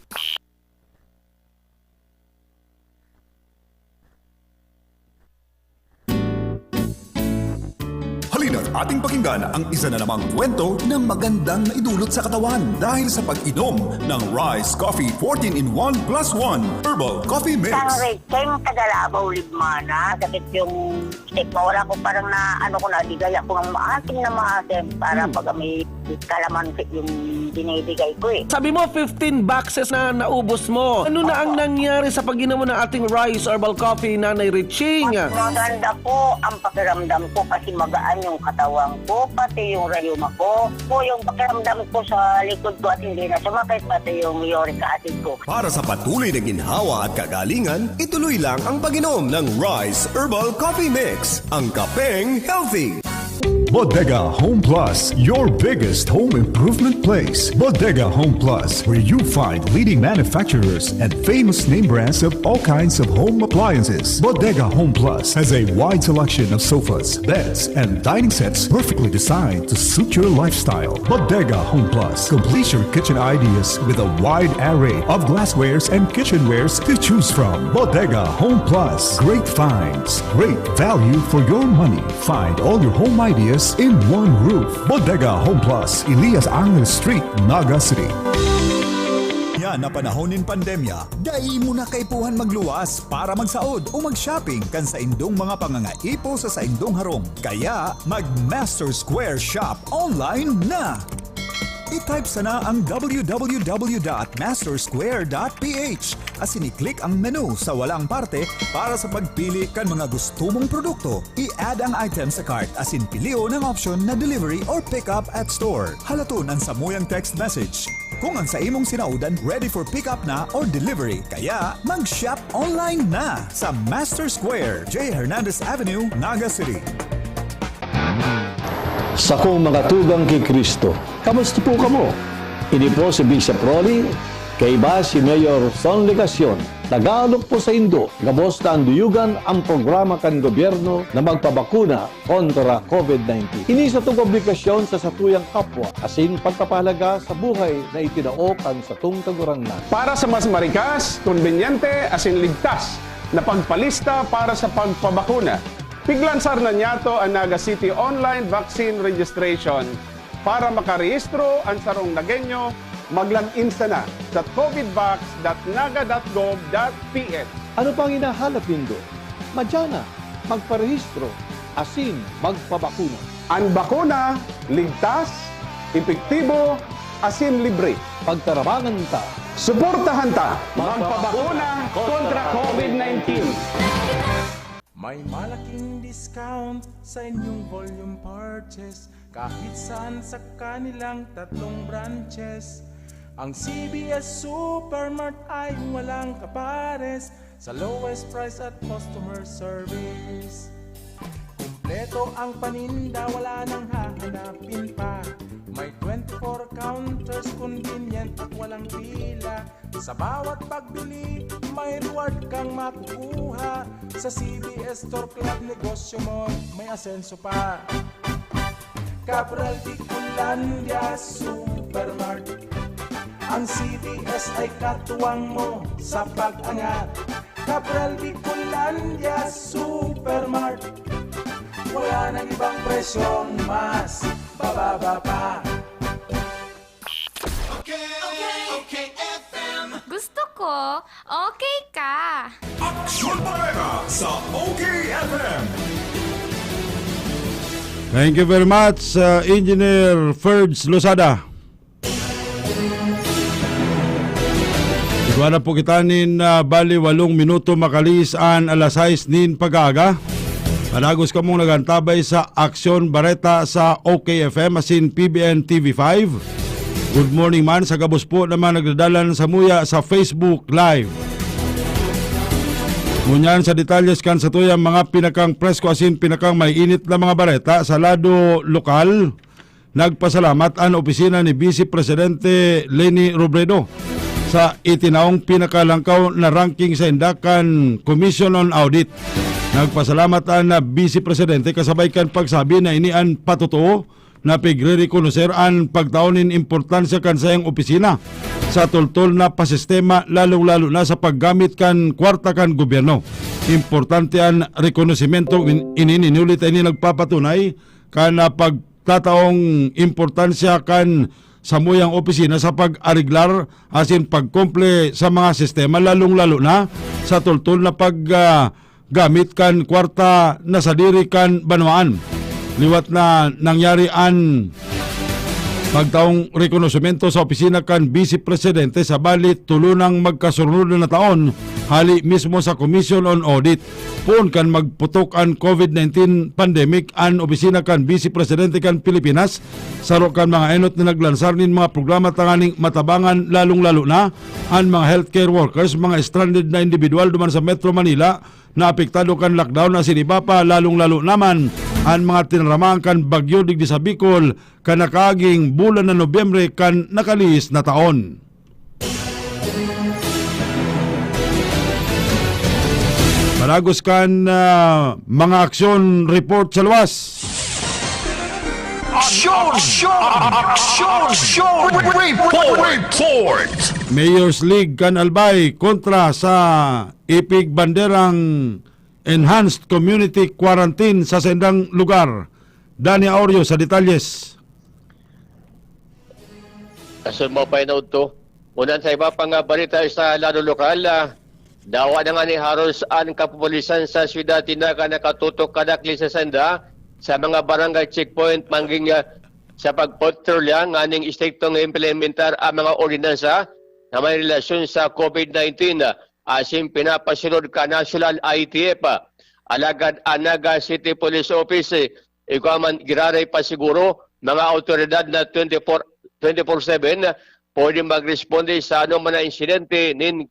Halina't ating pakinggan ang isa na namang kwento na magandang maidulot sa katawan dahil sa pag-inom ng Rice Coffee fourteen in one plus one Herbal Coffee Mix. Kang Rachel, taga Davao, Libmana. Sakit yung Tik, mawala ko, parang na, ano ko na, di gaya ko ng maasim na maasim para Hmm. pag may kalamansi yung binibigay ko eh. Sabi mo, fifteen boxes na naubos mo. Ano na ang Opo. nangyari sa pag-inom mo ng ating Rice Herbal Coffee, Nanay Riching? Mas maganda po ang pakiramdam ko kasi magaan yung katawan ko, pati yung rayuma ko. Po yung pakiramdam ko sa likod ko at hindi na sumakit, pati yung uric acid ko. Para sa patuloy na ginhawa at kagalingan, ituloy lang ang pag-inom ng Rice Herbal Coffee Mix, ang kapeng healthy. Bodega Home Plus, your biggest home improvement place. Bodega Home Plus, where you find leading manufacturers and famous name brands of all kinds of home appliances. Bodega Home Plus has a wide selection of sofas, beds, and dining sets perfectly designed to suit your lifestyle. Bodega Home Plus completes your kitchen ideas with a wide array of glasswares and kitchenwares to choose from. Bodega Home Plus, great finds, great value for your money. Find all your home ideas in one roof. Bodega Home Plus, Elias Angel Street, Naga City. Yan na panahon nin pandemya, dai mo na kaipuhan magluwas para magsaod o mag-shopping kan saindong mga pangangaipo sa saindong harong. Kaya, mag-Master Square Shop online na! I-type sana ang w w w dot master square dot p h asin i-click ang menu sa walang parte para sa pagpili kan mga gusto mong produkto. I-add ang item sa cart asin pilion ang option na delivery or pick up at store. Halaton an samuyang text message kung ang saimong sinaodan ready for pick up na or delivery. Kaya, mag-shop online na sa Master Square, J Hernandez Avenue, Naga City. Sakong mga tugang ki Cristo, kamusta po kamo? Ini po si Bishop Rolly, kaiba si Mayor Son Legacion. Nag-aalok po saindo, gabos na anduyugan ang programa kan gobyerno na magpabakuna kontra covid nineteen. Ini satong obligasyon sa satuyang kapwa, asin pagpapahalaga sa buhay na itinao kan satong Kagurangnan. Para sa mas marikas, konbenyente, asin ligtas na pagpalista para sa pagpabakuna, piglansar na niyato an Naga City Online Vaccine Registration. Para makarehistro an sarong Nagueño, mag-log in sana sa covidvax dot naga dot gov dot p h. Ano pang hinahanap nindo? Madya na, magparehistro, asin magpabakuna. An bakuna, ligtas, epektibo, asin libre. Pagtarabangan ta. Suportahan ta. Magpabakuna kontra covid nineteen. May malaking discount sa inyong volume purchase kahit saan sa kanilang tatlong branches. Ang C B S Supermart ay walang kapares sa lowest price at customer service. Kumpleto ang paninda, wala nang hahanapin pa. May twenty-four counters, convenient at walang pila. Sa bawat pagbili, may reward kang makukuha. Sa C B S Store Club, negosyo mo may asenso pa. Cabral Bicolandia Supermart. Ang C B S ay katuwang mo sa pag-angat. Cabral Bicolandia Supermart. Wala nang ibang presyong mas bababa pa. Okay, okay, F M. Gusto ko, okay ka. Aksyon Bareta sa O K F M. Thank you very much, uh, Engineer Ferds Losada. Igwa na po kita nin, ah, bali walong minuto makalihis an alas sais nin pag-aaga. Padagos kamong nag-antabay sa Aksyon Bareta sa O K F M asin P B N T V five. Good morning man sa gabos po naman nagdadalan samuya sa Facebook Live. Ngunyan sa detalyes kan satuyang mga pinakang presko asin pinakang maiinit na mga bareta sa lado lokal. Nagpasalamat an opisina ni Vice Presidente Leni Robredo sa itinaong pinakalangkaw na ranking sa inda kan Commission on Audit. Nagpasalamat an Vice Presidente kasabay kan pagsabi na ini an patotoo na pigrerekonoser an pagtao nin importansya kan saiyang opisina sa toltol na pasistema, lalong-lalo na sa paggamit kan kwarta kan gobyerno. Importante an rekonosimento, in-, ini, inulit ini nagpapatunay kan, ah, pagtataong importansya kan samuyang opisina sa pag-ariglar asin pagkumple sa mga sistema, lalong-lalo na sa toltol na pag, ah, gamit kan kwarta na sadiri kan banwaan. Liwat na nangyari an pagtaong rekonosimento sa opisina kan Vice Presidente sa bali tulo nang magkasunod na taon, hali mismo sa Commission on Audit. Poon kan magputok an COVID nineteen pandemic, an opisina kan Vice Presidente kan Pilipinas, saro kan mga enot na naglansar nin mga programa tanganing matabangan, lalong-lalo na an mga healthcare workers, mga stranded na individual duman sa Metro Manila, na apektado kan lockdown asin iba pa, lalong-lalo naman an mga tinaramaan kan bagyo digdi sa Bicol kan nakaaging bulan na Nobyembre kan nakalihis na taon. Padagos kan, ah, mga aksyon report sa luwas. Aksyon! Aksyon! Aksyon! Report! Report! Mayor's League kan Albay kontra sa ipig banderang enhanced community quarantine sa saindang lugar. Danny Aureo sa detalles. Kasunod mo pa yun, Udto. Unan sa iba pang, ah, balita sa lado lokal, ah, dawa na nga ni haros an kapulisan sa syudad Naga nakatutok kadakli sa senda sa mga barangay checkpoint mangging, ah, sa pagpatrolya nganing istriktong implementar ang mga ordinansa na may relasyon sa COVID nineteen, ah, asin pinapasunod kan National I T F. Alagad an Naga City Police Office, eh, igwa man giraray pa siguro, mga awtoridad na twenty-four, twenty-four seven, pwede magresponde sa anoman na insidente nin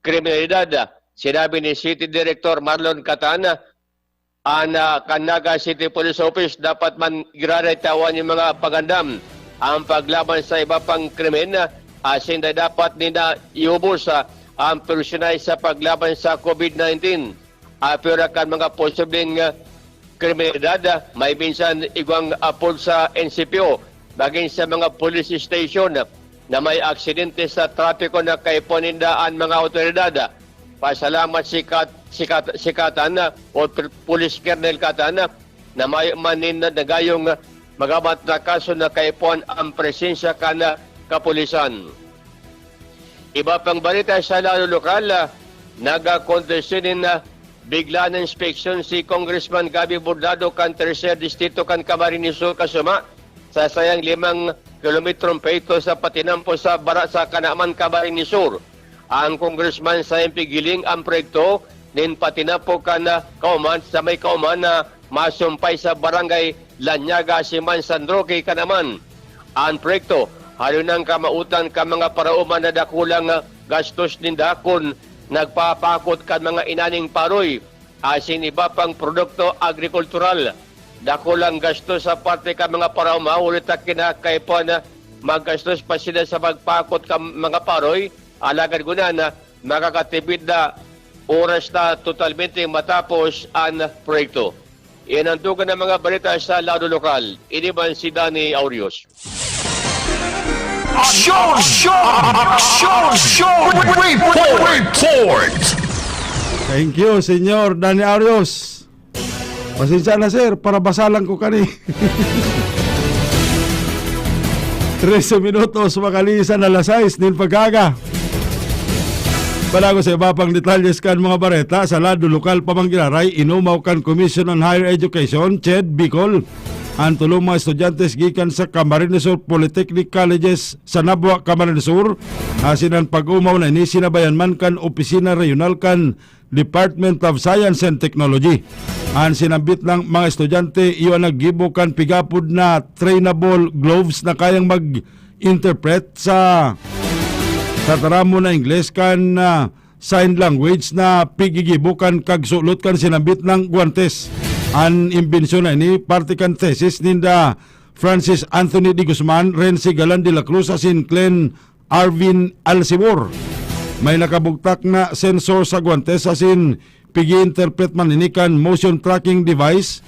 kriminalidad. Sinabi ni City Director Marlon Catan, an, ah, kan Naga City Police Office dapat man giraray tawan nin mga pagandam ang paglaban sa iba pang krimen, asin dapat ninda iubos, ah, ang personal sa paglaban sa COVID nineteen. Apwera kan mga posibleng, ah, kriminalidad, ah, may minsan igwang apod sa N C P O, magin sa mga police station, ah, na may aksidente sa trapiko na kaipuhan ninda an mga awtoridad. Pasalamat si Kat-, si Kat-, si Catan, ah, o Pr-, Police Colonel Catan, ah, na mayo man nin nagayong, ah, magabat na kaso na kaipuhan ang presensya kan, ah, kapulisan. Iba pang balita sa lado lokal, ah, nagakondisyon nin, ah, bigla na inspeksyon si Congressman Gabby Bordado kan Tercer Distrito kan Camarines Sur kasuma sa sayang limang kilometrong proyekto sa patinampo sa Bara sa Kanaman, Camarines Sur. Ang congressman sayang pigiling ang proyekto nin patinampo kan, ah, Kauman sa may Kauman na masumpay sa Barangay Lanyaga, Siman, San Roque, Kanaman. An proyekto, haloy nang kamautan kan mga paraoma na dakulang, ah, gastos ninda kun nagpapakot kan mga inaning paroy asin iba pang produkto agrikultural. Dakulang gastos sa parte kan mga paraoma, huli ta kinakaipuhan na maggastos pa sila sa pagpakot kan mga paroy, alagad ngunyan, makakatipid na oras na totalmente matapos an proyekto. Iyan an dugang na mga balita sa lado lokal. Ini man si Danny Aurios. Aksyon! Aksyon! Aksyon! Report! Report! Thank you, Senyor Danny Aurios. Pasensya na, sir, para basa lang ko kani. Trese minutos, makalisan na alas sais nin pagkaaga. Padagos sa iba pang detalyes kan mga bareta, sa lado lokal pa man giraray, inumaw kan Commission on Higher Education, CHED, Bicol, an tolong mga estudyante gikan sa Camarines Sur Polytechnic Colleges sa Nabua, Camarines Sur, asin an pag-umaw na ini sinabayan man kan opisina reyonal kan Department of Science and Technology. An sinambit nang mga estudyante, iyo an naggibo kan pigapod na trainable gloves na kayang mag-interpret sa tataramon na Ingles kan, ah, sign language na pigigibo kan kagsulot kan sinambit nang guwantes. An imbensyon na ini parte kan thesis ninda Francis Anthony de Guzman, Renzi Galan de la Cruz asin Clen Arvin Alcibor. May nakabugtak na sensor sa guwantes asin pigi-interpret man ini kan motion tracking device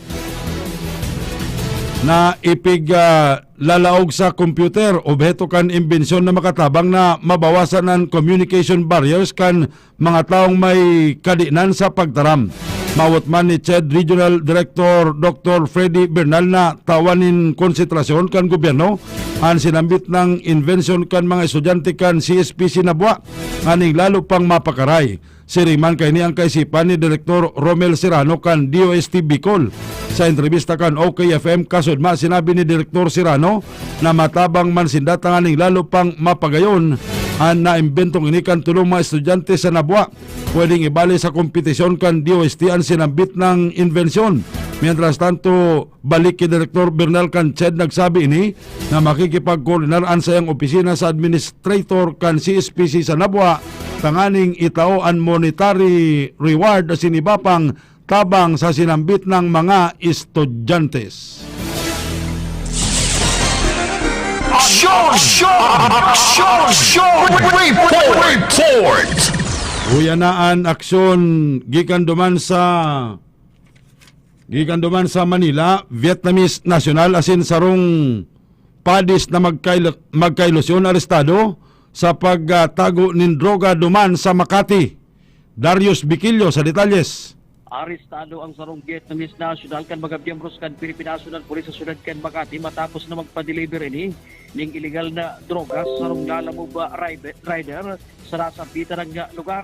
na ipig, ah, lalaog sa computer, obheto kan imbensyon na makatabang na mabawasan an communication barriers kan mga tawong may kadinan sa pagtaram. Mawot man ni CHED Regional Director Doctor Freddy Bernal na tawan nin konsentrasyon kan gobyerno an sinambit na imbensyon kan mga estudyante kan C S P C Nabua, nganing lalo pang mapakaray. Siring man kaini ang kaisipan ni Direktor Romel Serrano kan D O S T Bicol. Sa entrebista kan O K F M Kasudma, sinabi ni Direktor Serrano na matabang man sinda tanganing lalo pang mapagayon an naimbentong ini kan tolong mga estudyante sa Nabua. Pwedeng ibali sa kompetisyon kan D O S T an sinambit na imbensyon. Mientras tanto, balik ki Direktor Bernal kan CHED, nagsabi ini na makikipagkoordinar an sayang opisina sa administrator kan C S P C sa Nabua tanganing itao an monetary reward asin iba pang tabang sa sinambit na mga estudyante. Aksyon! Aksyon! Aksyon! Report! Report! Uya na an aksyon gikan duman sa gikan duman sa Manila, Vietnamese national asin sarong padis na magkail-, magkailusyon arestado sa pagtago nin droga duman sa Makati. Darius Biquillo sa detalyes. Arestado ang sarong Vietnamese national kan mga miyembros kan Philippine National Police sa syudad kan Makati matapos na magpa-deliver ini ning iligal na droga sa sarong lalamob ribe-, rider sa nasambitan na lugar.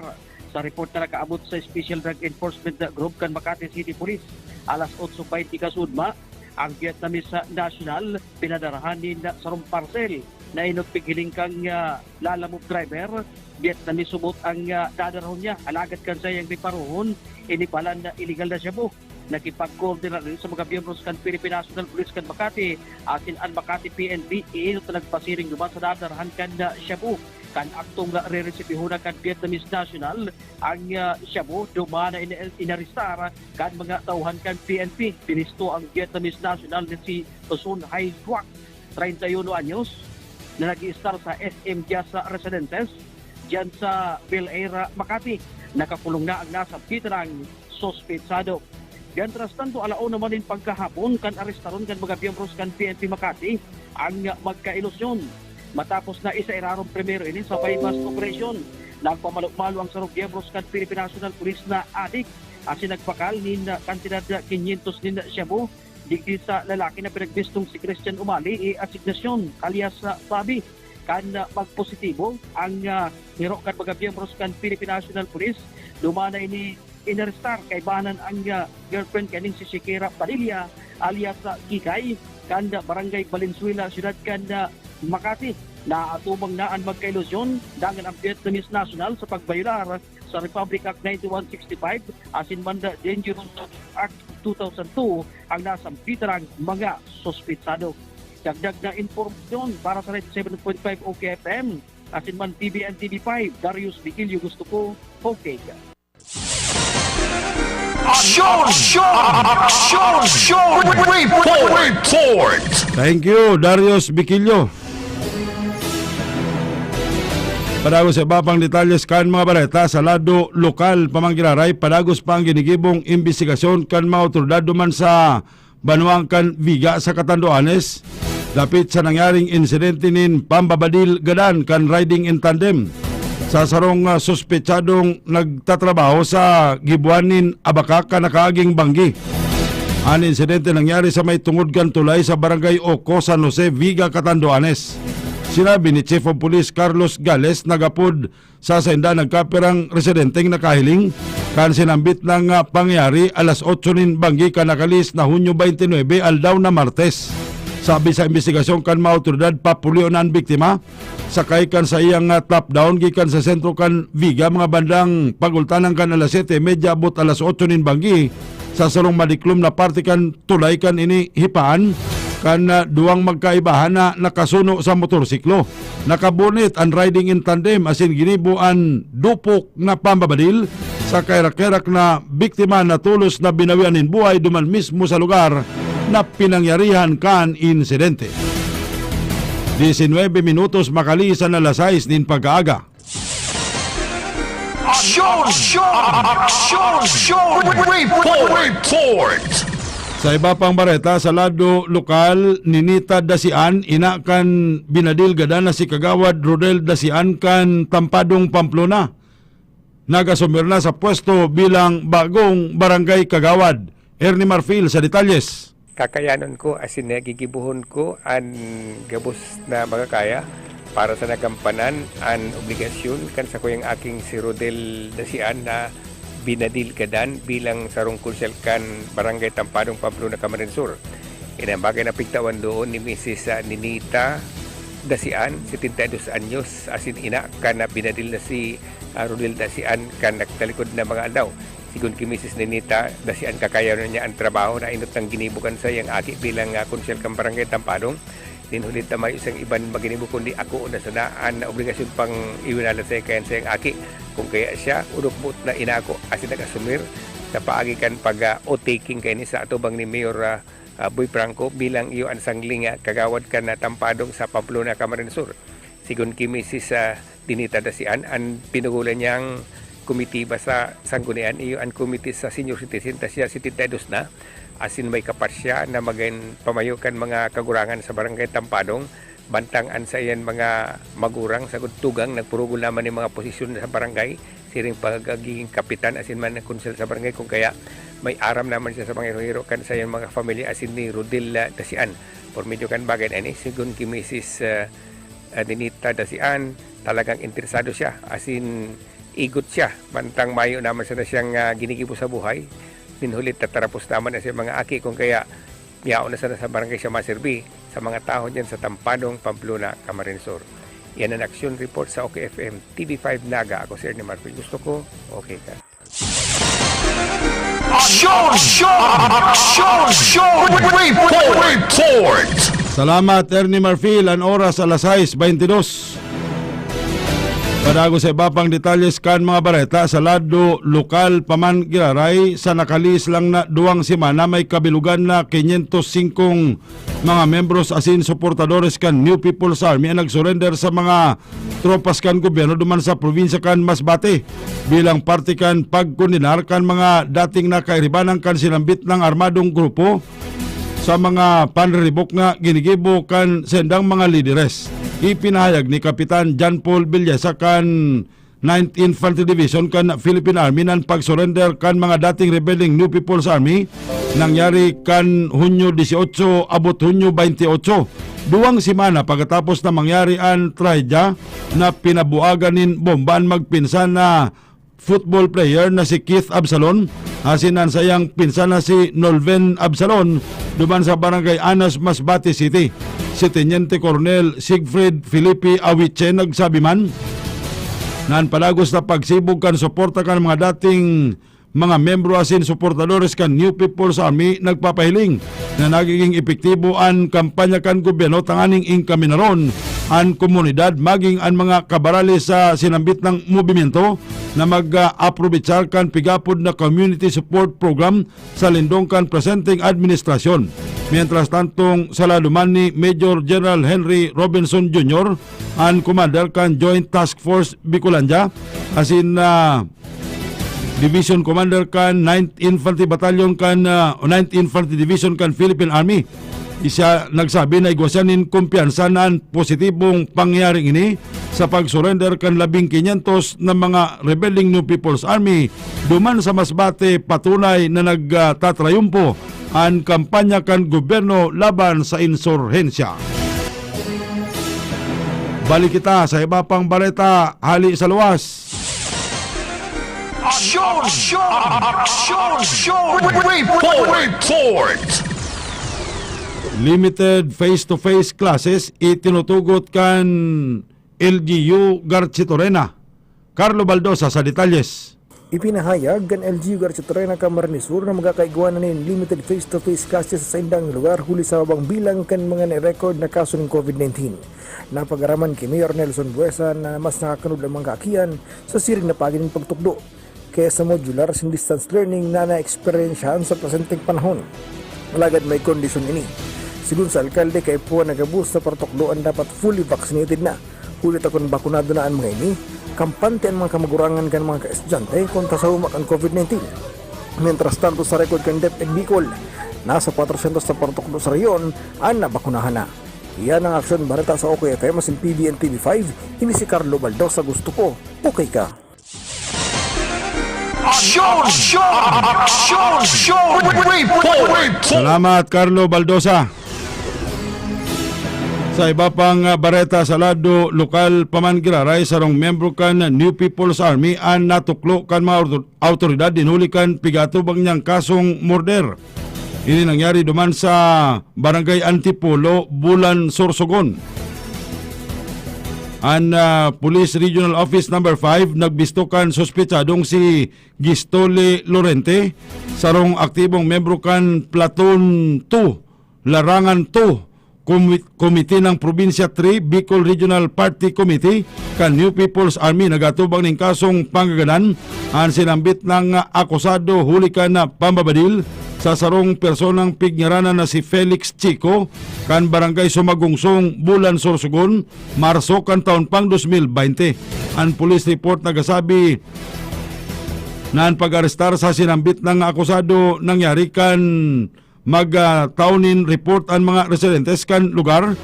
Sa report na nakaabot sa Special Drug Enforcement Group kan Makati City Police, alas otso baynte kasudma, ang Vietnamese national pinadarahan nin sarong parcel na inot pighiling kan, ah, lalamob driver. Vietnamese subot ang, ah, dadarahon niya, alagad kan saiyang riparohon, ini palan na iligal na shabu. Nakipagkoordinar ini sa mga miyembros kan Philippine National Police kan Makati asin an Makati P N P, inot na nagpasiring duman sa dadarhan kan, ah, shabu. Kan aktong, ah, reresibihon na kan Vietnamese national ang, ah, shabu, duman na in-, inarestar kan mga tauhan kan P N P. Pinisto ang Vietnamese national na si Sun Hai Duac, treinta y uno anyos, na nag-iistar sa S M Jasa Residences, diyan sa Bel Air, Makati. Nakakulong na ang nasabit na suspetsado. Mientras tanto, alauna man nin pagkahapon kan arestaron kan mga miyembros kan P N P Makati ang magkailusyon. Matapos na isairarom primero ini sa buy-bust operation, nagpamalo-malo ang sarong miyembros kan Philippine National Police na adik asin nagbakal nin kantidad na quinientos nin shabu digdi sa lalaki na pinagbistong si Christian Umali e Asignacion alias, ah, Bobby. Kan, ah, magpositibo ang, ah, hiro kan mga miyembros kan Philippine National Police, duman na ini inarestar kaibahan an, ah, girlfriend kaning si Shakira Padilla alias, ah, Kikay, kan, ah, Barangay Valenzuela, siyudad kan, ah, Makati. Naatubang na an magkailusyon dangan ang Vietnamese national sa pagbayolar sa Republic Act ninety-one sixty-five asin man Dangerous Act two thousand two ang nasambitan mga suspitsado. Dagdag na impormasyon para sa ninety-seven point five O K F M asin man T V N T V five, Darius Vigilio gusto ko, okay ka. Aksyon! Aksyon! Aksyon! Report! Report! Thank you, Darius Vigilio. Padagos sa iba pang detalye sa kan mga bareta sa lado lokal, pa man giraray, padagos pa ang ginigibong imbestigasyon kan mga awtoridad duman sa banwaan kan Viga sa Catanduanes, dapit sa nangyaring insidente nin pambabadil gadan kan riding in tandem. Sa sarong, ah, suspetsadong nagtatrabaho sa gibohan nin abaka kan nakaaging banggi. An insidente nangyari sa may tungod kan tulay sa Barangay Oco, San Jose, Viga, Catanduanes. Sinabi ni Chief of Police Carlos Gales, nagapod sa sainda nagkapirang residenteng nakahiling kan sinambit na, ah, pangyayari alas otso nin banggi kan nakalihis na Hunyo twenty-nine, aldaw na Martes. Sabi sa imbestigasyon kan mga awtoridad, papulion na an biktima, sakay kan saiyang, ah, top down gikan sa sentro kan Viga mga bandang pagultanan kan alas siyete y media abot alas otso nin banggi sa sarong madiklom na parte kan tulay kan ini hipaan kan, ah, duwang magkaibahan na nakasuno sa motorsiklo. Nakabunit an riding in tandem asin ginibo an dupok na pambabadil sa kaherak-herak na biktima na tolos na binawian nin buhay duman mismo sa lugar na pinangyarihan kan insidente. Diecinuebe minutos makalihis an alas sais nin pagkaaga. Aksyon! Aksyon! Aksyon! Report! Report! Sa iba pang bareta, sa lado lokal, Ninita Dasian, ina kan binadil gadan na si Kagawad Rodel Dasian kan Tampadong, Pamplona. Nag-asumir na sa pwesto bilang bagong barangay kagawad. Ernie Marfil sa detalyes. Kakayanon ko asin gigibohon ko an gabos na makakaya para sa nagampanan an obligasyon kan sakuyang aking si Rodel Dasian na binadil gadan bilang sarong konsyal kan Barangay Tampadong, Pamplona, Camarines Sur. Ini an bagay na pigtawan doon ni Misis, ah, Ninita Dasian, setenta y dos anyos, asin ina kan, ah, binadil na si, ah, Rodel Dasian kan nagtalikod na mga aldaw. Sigon ki Misis Ninita Dasian, kakayanon niya an trabaho na inot nang ginibo kan saiyang aki bilang, ah, konsyal kan Barangay Tampadong. Nin huli ta mayo siyang iban maginibo kundi ako na sana an obligasyon pang iwinalat sa kayan sayang aki. Kung kaya siya, urok buot na inako asin nag-asumir sa paagi kan pag, ah, oath-taking kaini sa atubang ni Mayor, ah, ah, Boy Franco bilang iyo an sangling, ah, kagawad kan, ah, Tampadong sa Pamplona, Camarines Sur. Sigon ki Misis, ah, Dinita Dasian, an pinugulan niyang komitiba sa Sanggunian iyo an komite sa senior citizen ta siya setenta y dos na, asin may kapat siya na magin pamayo kan mga kagurangan sa Barangay Tampadong, bantang an saiyan mga magurang sagkod tugang nagpurugol naman nin mga posisyon sa barangay, siring pagigin kapitan asin man konsel sa barangay, kung kaya may aram naman siya sa mga hiro-hiro kan saiyan mga pamilya asin ni Rodel, ah, Dasian. Por medyo kan bagay na ini, sigon ki Misis, ah, ah, Dinita Dasian, talagang interesado siya, asin igot siya, mantang mayo naman sana siyang, ah, ginigibo sa buhay. Nin huli, tatarapos naman na siya mga aki, kung kaya yaon na sana sa barangay siya maserbi sa mga tawo diyan sa Tampadong, Pamplona, Camarines Sur. Yan an Aksyon Report sa OK F M, T V five Naga. Ako si Ernie Marfil. Gusto ko, okay ka. Aksyon! Aksyon! Aksyon! Aksyon! Report! Report! Salamat, Ernie Marfil. An oras, alas sais beintidos. Padagos sa iba pang detalyes kan mga bareta, sa lado lokal pa man giraray, sa nakalihis lang na duwang semana, may kabilugan na quinientos singkong mga membros asin suportadores kan New People's Army an nagsurrender sa mga tropas kan gobyerno duman sa probinsya kan Masbate, bilang parte kan pagkondenar kan mga dating nakairibanan kan sinambit na armadong grupo sa mga panriribok na ginigibo kan saindang mga lideres. Ipinahayag ni Kapitan John Paul Villesa kan Ninth Infantry Division kan Philippine Army na an pagsurrender kan mga dating rebeleng New People's Army nangyari kan Hunyo dieciocho abot Hunyo veintiocho, duwang semana pagkatapos na mangyari an trahedya na pinabuagan nin bomba an magpinsan na football player na si Keith Absalon asin an saiyang pinsan na si Nolven Absalon duman sa Barangay Anas, Masbate City. Si Teniente Coronel Siegfried Felipe Awiche nagsabi man na an padagos na pagsibog kan suporta kan mga dating mga membro asin suportadores kan New People's Army nagpapahiling na nagiging epektibo an kampanya kan gobyerno tanganing inkaminaron an komunidad maging an mga kabarali sa sinambit na movimiento na mag-aprobechar kan pigapod na Community Support Program sa lindong kan presenteng administrasyon. Mientras tanto, sa lado man ni Major General Henry Robinson Junior, an commander kan Joint Task Force Bicolandia, asin, ah, Division Commander kan Ninth Infantry Battalion kan, ah, Ninth Infantry Division kan Philippine Army, siya nagsabi na igwa siya nin kumpiyansa na an positibong pangyayaring ini sa pag-surrender kan labing kinyentos na mga rebeleng New People's Army duman sa Masbate, patunay na nagtatrayumpo an kampanya kan gobyerno laban sa insurhensya. Balik kita sa iba pang bareta hali sa luwas. Aksyon! Aksyon! Aksyon! Report! Report! Limited face-to-face classes itinutugot kan L G U Garchitorena. Carlo Baldosa sa detalyes. Ipinahayag kan L G U Garchitorena Camarines Sur na magkakaigwa na nin limited face-to-face classes sa saindang lugar huli sa mababang bilang kan mga na-record na kaso nin COVID nineteen. Napag-araman ki Mayor Nelson Buesa na mas nakakanod an mga kaakian sa siring na paagi nin pagtukdo kaya sa modular asin distance learning na naeksperyensyahan sa presenteng panahon. Alagad may kondisyon ini. Sigon sa alkalde, kaipuhan na gabos na patukdo an dapat fully vaccinated na. Huli ta kun bakunado na an mga ini, kampante an mga kamagurangan kan mga ka-estudyante kontra sa humak kan COVID nineteen. Mientras tanto, sa record kan DepEd Bicol, Nasa kwatrosyentos na porotukdo sa rehiyon an nabakunahan na. Iyan ang Aksyon Bareta sa OK F M asin P B N T V five, ini si Carlo Baldosa, gusto ko, okay ka. Aksyon! Aksyon! Aksyon! Report! Salamat, Carlo Baldosa. Sa iba pang, ah, bareta sa lado lokal pa man giraray, sarong miyembro kan New People's Army an natuklo kan mga auto-, awtoridad dinhuli kan pigatubang niyang kasong murder. Ini nangyari duman sa Barangay Antipolo, Bulan, Sorsogon. An, ah, Police Regional Office Number five nagbisto kan suspetsadong si Gistole Lorente, sarong aktibong miyembro kan Platoon two, Larangan two, Komi-, Komite ng Probinsya three, Bicol Regional Party Committee, kan New People's Army. Nagatubang nin kasong panggagadan an sinambit na akusado huli kan pambabadil sa sarong personang pigngaranan na si Felix Chico, kan Barangay Sumagungsong, Bulan, Sorsogon, Marso kan taon pang dos mil baynte. An police report nagasabi na an pag-arestar sa sinambit na akusado nangyari kan mag, ah, tao nin report an mga residentes kan lugar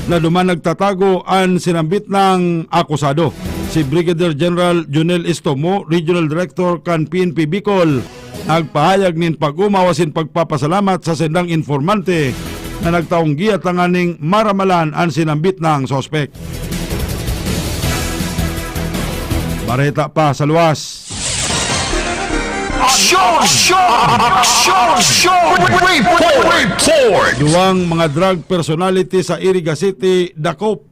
na duman nagtatago an sinambit na akusado. Si Brigadier General Junel Estomo, Regional Director kan P N P Bicol, nagpahayag nin pag-omaw asin pagpapasalamat sa saindang informante na nagtaong giya tanganing maramalan an sinambit na suspek. Bareta pa sa luwas. Aksyon! Aksyon! Aksyon! Report! Report! Duwang mga drug personality sa Iriga City dakop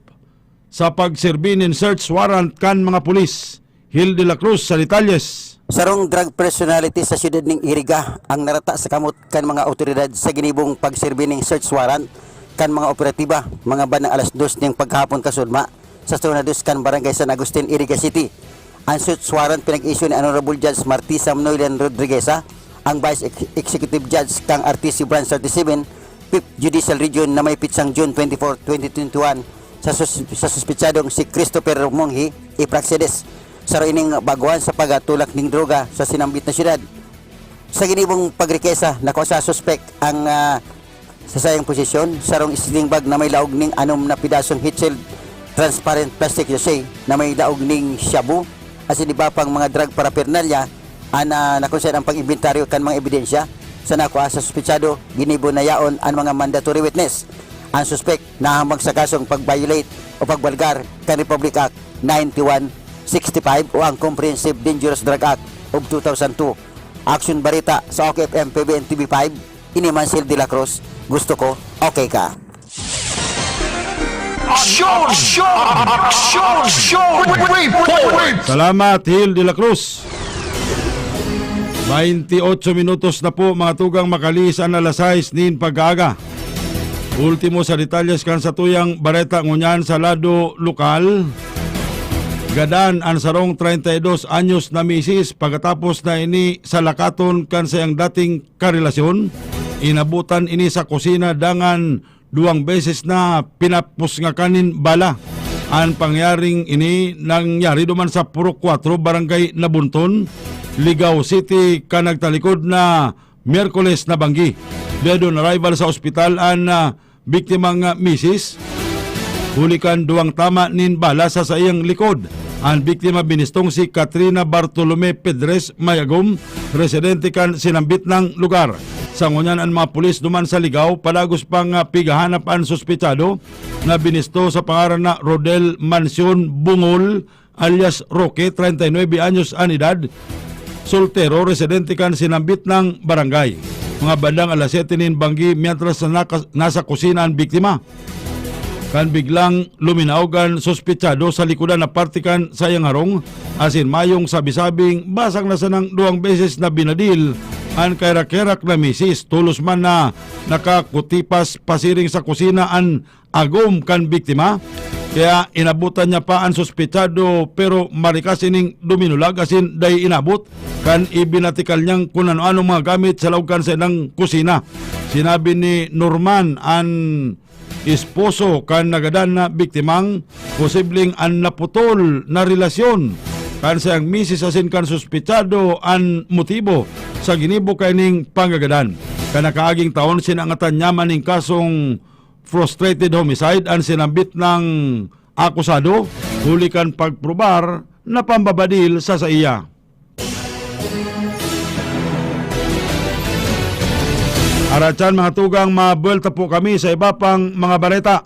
sa pagserbi nin search warrant kan mga pulis. Hil de la Cruz sa detalyes. Sarong drug personality sa siyudad ning Iriga ang narata sa kamot kan mga awtoridad sa ginibong pagserbi ning search warrant kan mga operatiba, mga bandang alas dos ning paghapon kasudma, sa zona dos kan Barangay San Agustin, Iriga City. An search warrant pinag-issue ni Honorable Judge Martisa Mnoylan Rodrigueza, ang Vice Ex-, Executive Judge kan R T C Branch thirty-seven, Fifth Judicial Region, na may pitsang June twenty-four, twenty twenty-one, sa sus-, sa suspetsadong si Christopher Monghi y Praxedes. Saro ining baguhan sa pagtulak ning droga sa sinambit na syudad. Sa ginibong pagrekesa, nakua sa suspek ang, ah, sa saiyang posisyon, sarong sling bag na may laog ning anom na pidasong heat-sealed transparent plastic sachet na may laog ning shabu, asin iba pang mga drug paraphernalia, an, ah, na kung saan ang pag-imbentaryo kan mga ebidensya. Sa nakua sa suspetsado, ginibo na yaon an mga mandatory witness. Ang suspek nahambag sa kasong pag-violate o pagbalgar kan Republic Act ninety-one sixty-five o ang Comprehensive Dangerous Drug Act of two thousand two. Aksyon Bareta sa OK F M, P B N T V five, ini man si Hil de la Cruz, gusto ko, okay ka. Aksyon! Aksyon! Aksyon! Report! Salamat, Hil de la Cruz. Baynte otso minutos na po, mga tugang, makalihis an alas sais nin pag-aaga. Ultimo sa detalyes kan satuyang bareta ngunyan sa lado lokal. Gadan an sarong treinta y dos anyos na misis pagkatapos na ini salakaton kan saiyang dating karelasyon. Inabutan ini sa kusina dangan duwang beses na pinapusngakan nin bala. An pangyaring ini nangyari duman sa Purok Kuwatro, Barangay Nabunton, Ligao City, kan nagtalikod na Miyerkules na banggi. Dead on arrival sa ospital an, ah, biktimang, ah, misis. Huli kan duwang tama nin bala sa saiyang likod. An biktima binistong si Katrina Bartolome Pedres Mayagom, residente kan sinambit na lugar. Sa ngunyan, an mga pulis duman sa Ligao padagos pang, ah, pighahanap an suspetsado na binisto sa pangaran na Rodel Mancion Bungol, alias Roque, treinta y nueve anyos an edad, soltero, residente kan sinambit na barangay. Mga bandang alas siyete nin banggi, mientras na naka-, nasa kusina an biktima, kan biglang luminaog an suspetsado sa likodan na parte kan saiyang harong, asin mayong sabi-sabing basang na sanang duwang beses na binadil an kaherak-herak na misis. Tolos man na nakakutipas pasiring sa kusina an agom kan biktima, kaya inabutan niya pa an suspetsado, pero marikas ining duminulag asin dai inabot kan ibinatikal niyang kun ano-anong mga gamit sa laog kan saindang kusina. Sinabi ni Norman, an esposo kan nagadan na biktimang, posibleng an naputol na relasyon kan saiyang misis asin kan suspetsado an motibo sa ginibo kaining panggagadan. Kan nakaaging taon, sinangatan niya man nin kasong frustrated homicide an sinambit nang akusado, huli kan pagprobar na pambabadil sa saiya. Aratyan, mga tugang, mabuwelta po kami sa iba pang mga bareta.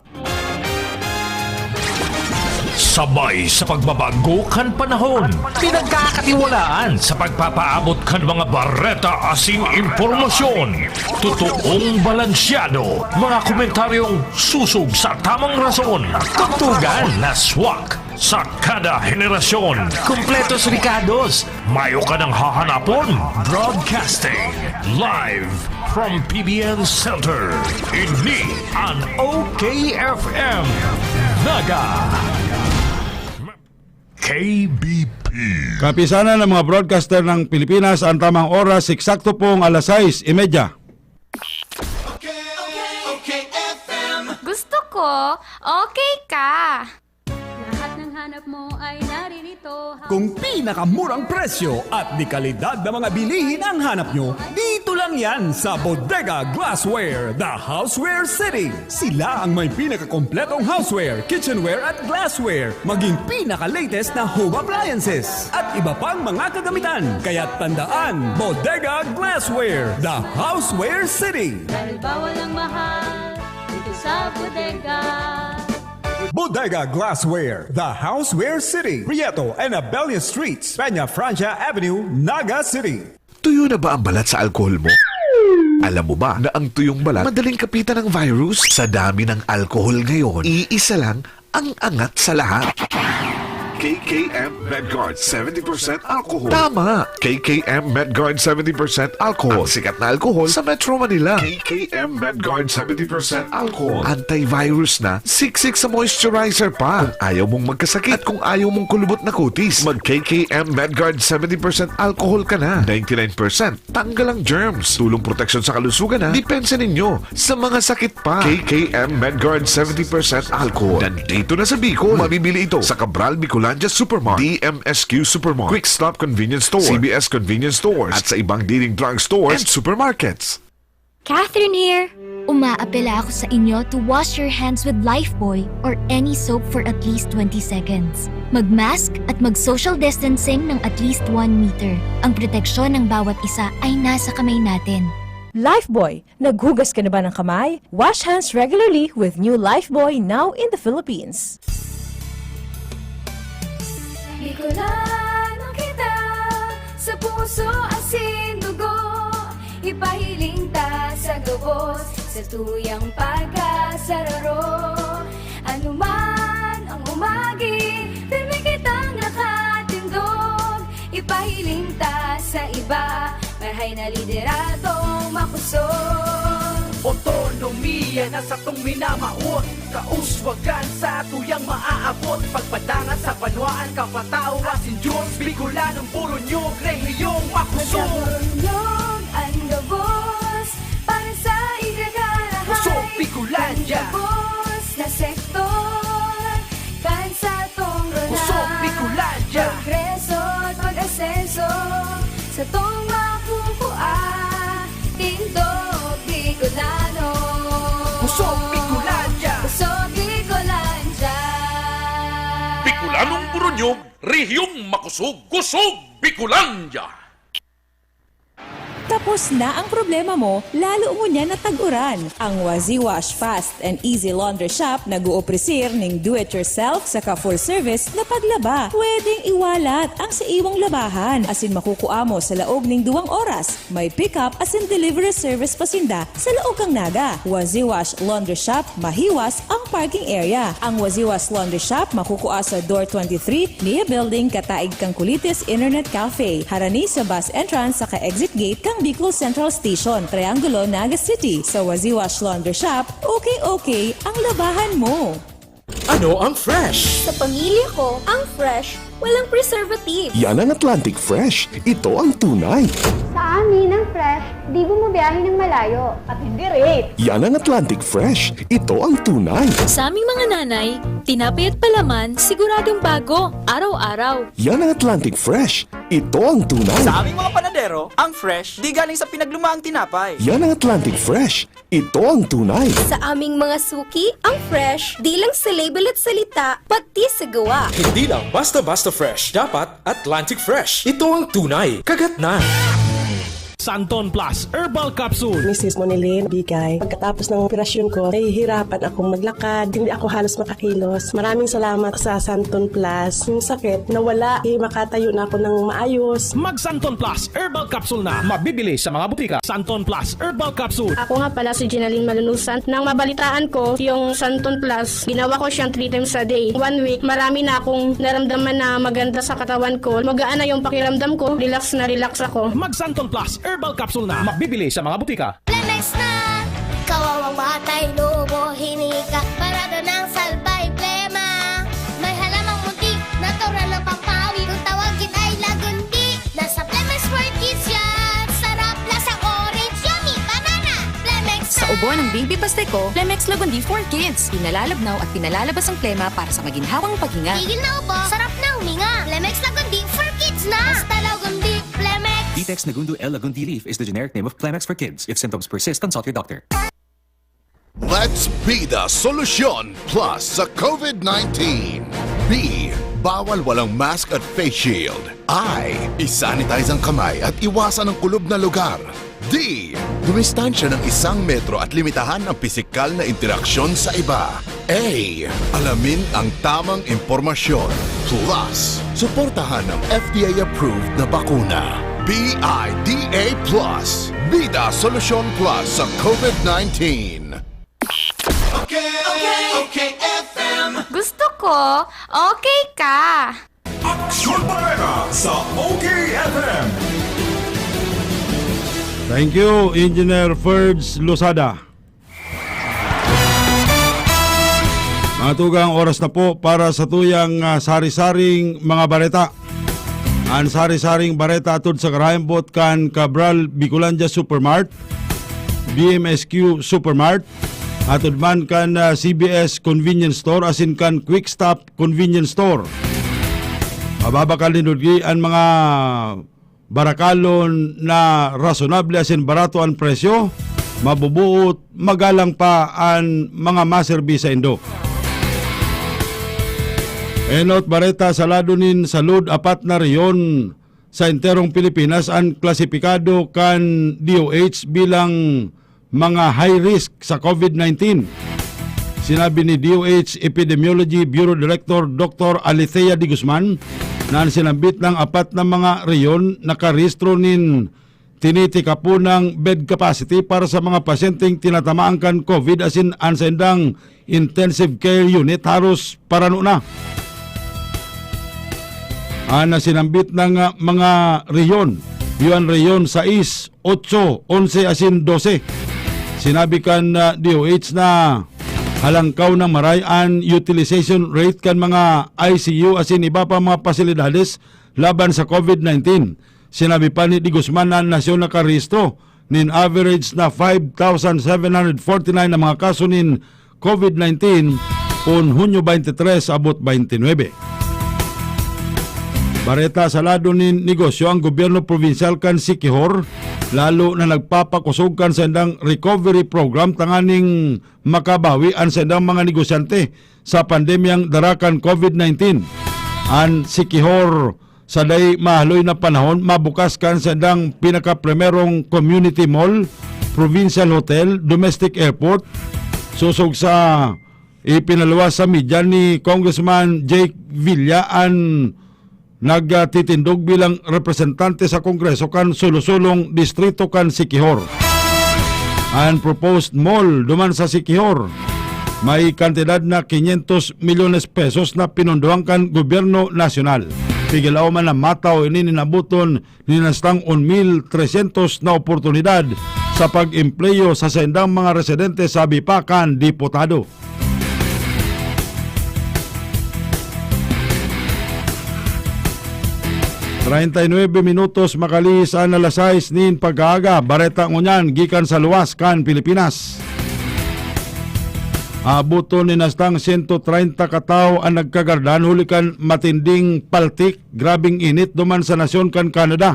Sabay sa pagbabago kan panahon, pinagkakatiwalaan sa pagpapaabot kan mga bareta asin impormasyon. Totoong balansyado, mga komentaryong susog sa tamang rason. Tugtugan na swak sa kada henerasyon. Kompletos rikados, mayo ka nang hahanapon. Broadcasting live from P B N Center. Ini an O K F M Naga. K B P. Kapisanan ng mga broadcaster ng Pilipinas, ang tamang oras, eksakto pong alas sais y media. Gusto ko, okay ka. Lahat ng hanap mo ay naririto. Kung pinakamurang presyo at de kalidad na mga bilihin ang hanap nyo, dito lang yan sa Bodega Glassware, the Houseware City. Sila ang may pinakakompletong houseware, kitchenware at glassware, maging pinaka-latest na home appliances at iba pang mga kagamitan. Kaya tandaan, Bodega Glassware, the Houseware City. Dahil bawal ang mahal dito sa bodega. Bodega Glassware, the Houseware City, Prieto and Abella Streets, Peña Francia Avenue, Naga City. Tuyo na ba ang balat sa alkohol mo? Alam mo ba na ang tuyong balat madaling kapitan ng virus? Sa dami ng alkohol ngayon, iisa lang ang angat sa lahat. K K M Medguard seventy percent alcohol. Tama! K K M Medguard seventy percent alcohol. Ang sikat na alkohol sa Metro Manila. K K M Medguard seventy percent alcohol. Antivirus na, siksik sa moisturizer pa. Kung ayaw mong magkasakit at kung ayaw mong kulubot na kutis, mag K K M Medguard seventy percent alcohol ka na. Ninety-nine percent tanggal ang germs. Tulong proteksyon sa kalusugan na depensa ninyo sa mga sakit pa. K K M Medguard seventy percent alcohol. Nandito na sa Bicol. Mabibili ito sa Cabral Bicolandia Supermart, D M S Q Supermart, Quick Stop Convenience Store, C B S Convenience Stores, at sa ibang leading drugstores and supermarkets. Catherine here! Umaapela ako sa inyo to wash your hands with Lifebuoy or any soap for at least twenty seconds. Mag-mask at mag-social distancing ng at least one meter. Ang proteksyon ng bawat isa ay nasa kamay natin. Lifebuoy, naghugas ka na ba ng kamay? Wash hands regularly with new Lifebuoy now in the Philippines. Bicolano kita, sa puso, asin, dugo. Ipahiling ta sa gabos, sa tuyang pagkasararo. Anuman ang umagi, pirmi kitang nakatindog. Ipahiling ta sa iba, marhay na lideradong makusog. Otonomiya na satong minamawot, kauswagan sa tuyang maaabot. Pagpadangat sa banwaan, kapataw asin Diyos, Bicolanong Burunyog, rehiyong makusog. Taga-Burunyog, ang gabos, para sa igagarahay. Puso, Bicolandia. Ang gabos na sektor, kan sa tong rona. Puso, Bicolandia. Progreso at pag-asenso, sa tong makukua, tindog Bicolano. Puso, Bicolandia. Puso, Bicolandia. Bicolanong Burunyog, rehiyong makusog, kusog Bicolandia. Tapos na ang problema mo, lalo ngunyan na tag-uran. Ang Waziwash Fast and Easy Laundry Shop nag-oofrecer ning do-it-yourself saka full-service na paglaba. Pwedeng iwalat ang sa iwang labahan asin makukua mo sa laog ning duwang oras. May pick-up asin delivery service pa sinda sa laog kan Naga. Waziwash Laundry Shop, mahiwas ang parking area. Ang Waziwash Laundry Shop makukua sa Door twenty-three, Nia Building, kataig kan Kulitis Internet Cafe, harani sa bus entrance saka exit gate kan Bicol Central Station, Triangulo, Naga City. Sa Waziwash Laundry Shop, okay-okay ang labahan mo. Ano ang fresh? Sa pamilya ko, ang fresh, walang preservative. Yan ang Atlantic Fresh. Ito ang tunay. Sa amin, ang fresh, di bumabiyahe ng malayo. At hindi rate. Yan ang Atlantic Fresh. Ito ang tunay. Sa aming mga nanay, Tinapay at palaman, siguradong bago, araw-araw. Yan ang Atlantic Fresh. Ito ang tunay. Sa aming mga panadero, ang fresh, di galing sa pinaglumaang tinapay. Yan ang Atlantic Fresh. Ito ang tunay. Sa aming mga suki, ang fresh, di lang sa label at salita, pati sa gawa. Hindi lang basta-basta fresh. Dapat Atlantic Fresh. Ito ang tunay. Kagat na. Santon Plus Herbal Capsule. Misis Monilin Bigay, pagkatapos ng operasyon ko, nahihirapan akong maglakad. Hindi ako halos makakilos. Maraming salamat sa Santon Plus. Yung sakit, nawala. Eh, makatayo na ako ng maayos. Mag Santon Plus Herbal Capsule na. Mabibili sa mga butika. Santon Plus Herbal Capsule. Ako nga pala si Jenaline Malunusan. Nang mabalitaan ko yung Santon Plus, ginawa ko siyang three times a day. One week, marami na akong naramdaman na maganda sa katawan ko. Magaan na yung pakiramdam ko. Relax na relax ako. Mag Santon Plus Herbal Capsule na. Mabibili sa mga butika. Plemex na! Kawawang batay, lobo, hinika. Parada ng salbay, plema. May halamang muntik, natural ng pampawi. Kung tawagin ay lagundi. Nasa Plemex for Kids yan. Sarap, lasang orange, yummy, banana. Plemex Sa na! ubo ng Baby Pasteco, Plemex Lagundi for Kids. Pinalalabnaw at pinalalabas ang plema para sa maginhawang paghinga. Tigil na ubo, sarap na huminga. Plemex Lagundi for Kids na! Basta Lagundi, Plemex! Ditex Nagundo L Lagundi Leaf is the generic name of Plemex for Kids. If symptoms persist, consult your doctor. Let's be the solution plus sa COVID nineteen. B, bawal walang mask at face shield. I, isanitize ang kamay at iwasan ang kulob na lugar. D, dumistansya ng isang metro at limitahan ang pisikal na interaksyon sa iba. A, alamin ang tamang impormasyon. Plus, suportahan ang F D A-approved na bakuna. B I D A plus. Bida Solusyon Plus sa COVID nineteen. Okay, okay, okay, F M. Gusto ko, okay ka. Aksyon Bareta sa O K F M. Thank you, Engineer Ferds Losada. Mga tugang, oras na po para sa tuyang, ah, sari-saring mga bareta. Ang sari-saring bareta atod sa karahayambot kan Cabral Bicolandia Supermart, B M S Q Supermart, atod man kan, ah, C B S Convenience Store asin kan Quick Stop Convenience Store. Mababakal nin dudgi an mga barakalon na rasonable asin barato an presyo, mabubuot, magalang pa an mga maserbi saindo. Enot bareta sa lado nin salud, apat na rehiyon sa enterong Pilipinas an klasipikado kan D O H bilang mga high risk sa COVID nineteen. Sinabi ni D O H Epidemiology Bureau Director Doctor Alethea de Guzman na an sinambit nang apat na mga rehiyon nakarehistro nin tinitikaponang bed capacity para sa mga pasyenteng tinatamaan kan COVID asin an saindang intensive care unit haros parano na. An nasinambit na nga mga rehiyon, iyo an rehiyon sais, otso, onse asin dose. Sinabi kan, ah, D O H na halangkaw na maray an utilization rate kan mga I C U asin iba pa mga pasilidades laban sa COVID nineteen. Sinabi pa ni De Guzman na an nasyon nakarehistro nin average na five thousand seven hundred forty-nine na mga kaso nin COVID nineteen poon Hunyo twenty-three abot twenty-nine. Bareta sa lado nin negosyo, ang gobyerno probinsyal kan Siquijor lalo na nagpapakosog kan saindang recovery program tanganing makabawi an saindang mga negosyante sa pandemyang dara kan COVID nineteen. An Siquijor sa dai mahaloy na panahon, mabukas kan saindang pinakaprimerong community mall, provincial hotel, domestic airport. Sosog sa ipinaluwas sa media ni Congressman Jake Villa, an nagtitindog bilang representante sa Kongreso kan sulo-sulong distrito kan Siquijor. An proposed mall duman sa Siquijor, may kantidad na quinientos milyones pesos na pinondohan kan gobyerno nasyonal. Pigalaw man na mataw ini nin aboton nin hastang un mil tresyentos na oportunidad sa pag-empleyo sa saindang mga residente, sabi pa kan diputado. Treinta y nueve minutos makalihis an alas sais nin pagkaaga. Bareta ngunyan gikan sa luwas kan Pilipinas. Abuton nin hastang sento treinta ka tawo an nagkagardan huli kan matinding paltik, grabeng init duman sa nasyon kan Canada.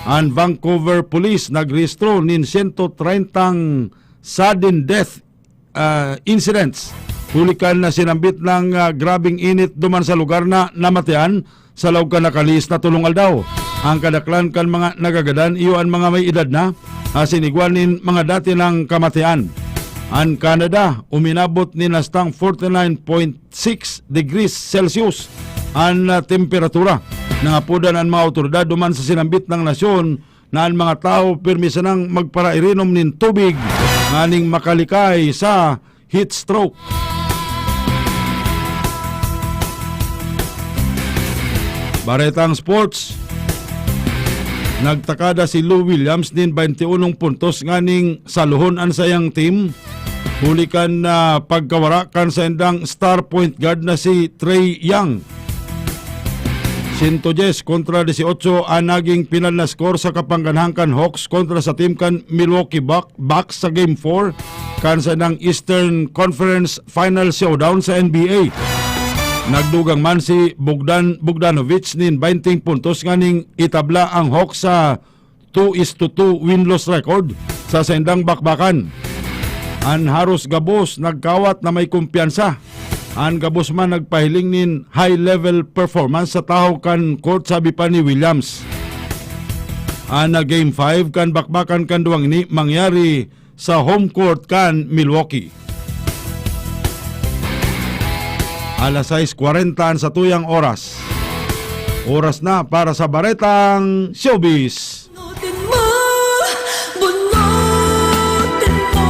An Vancouver Police nagrehistro nin sento treintang sudden death, ah, incidents huli kan na sinambit ng, ah, grabeng init duman sa lugar na namatean sa laog kan nakalihis na tolong aldaw. Ang kadaklan kan mga nagagadan iyo an mga may edad na, asin igwa nin mga dati nang kamatean. An Canada, uminabot nin hastang forty-nine point six degrees Celsius an, ah, temperatura. Nangapodan an mga awtoridad duman sa sinambit na nasyon na an mga tawo pirmi sanang magparairinom nin tubig nganing makalikay sa heat stroke. Baretang sports. Nagtakada si Lou Williams nin twenty-one puntos nganing salohon an saiyang team huli kan, ah, pagkawara kan saindang star point guard na si Trae Young. Sento dyes kontra disiotso an naging pinal na score sa kapangganhan kan Hawks kontra sa team kan Milwaukee Buck-, Bucks sa Game four kan saindang Eastern Conference Final Showdown sa N B A. Nagdugang man si Bogdan Bogdanovic nin twenty puntos nganing itabla ang Hawks sa two is to two win-loss record sa saindang bakbakan. An haros gabos nagkawat na may kumpiyansa. An gabos man nagpahiling nin high-level performance sa tahaw kan court, sabi pa ni Williams. An, ah, Game five kan bakbakan kan duwang ini mangyari sa home court kan Milwaukee. Alas sais kwarenta an satuyang oras. Oras na para sa Baretang Showbiz. Bunutin mo, bunutin mo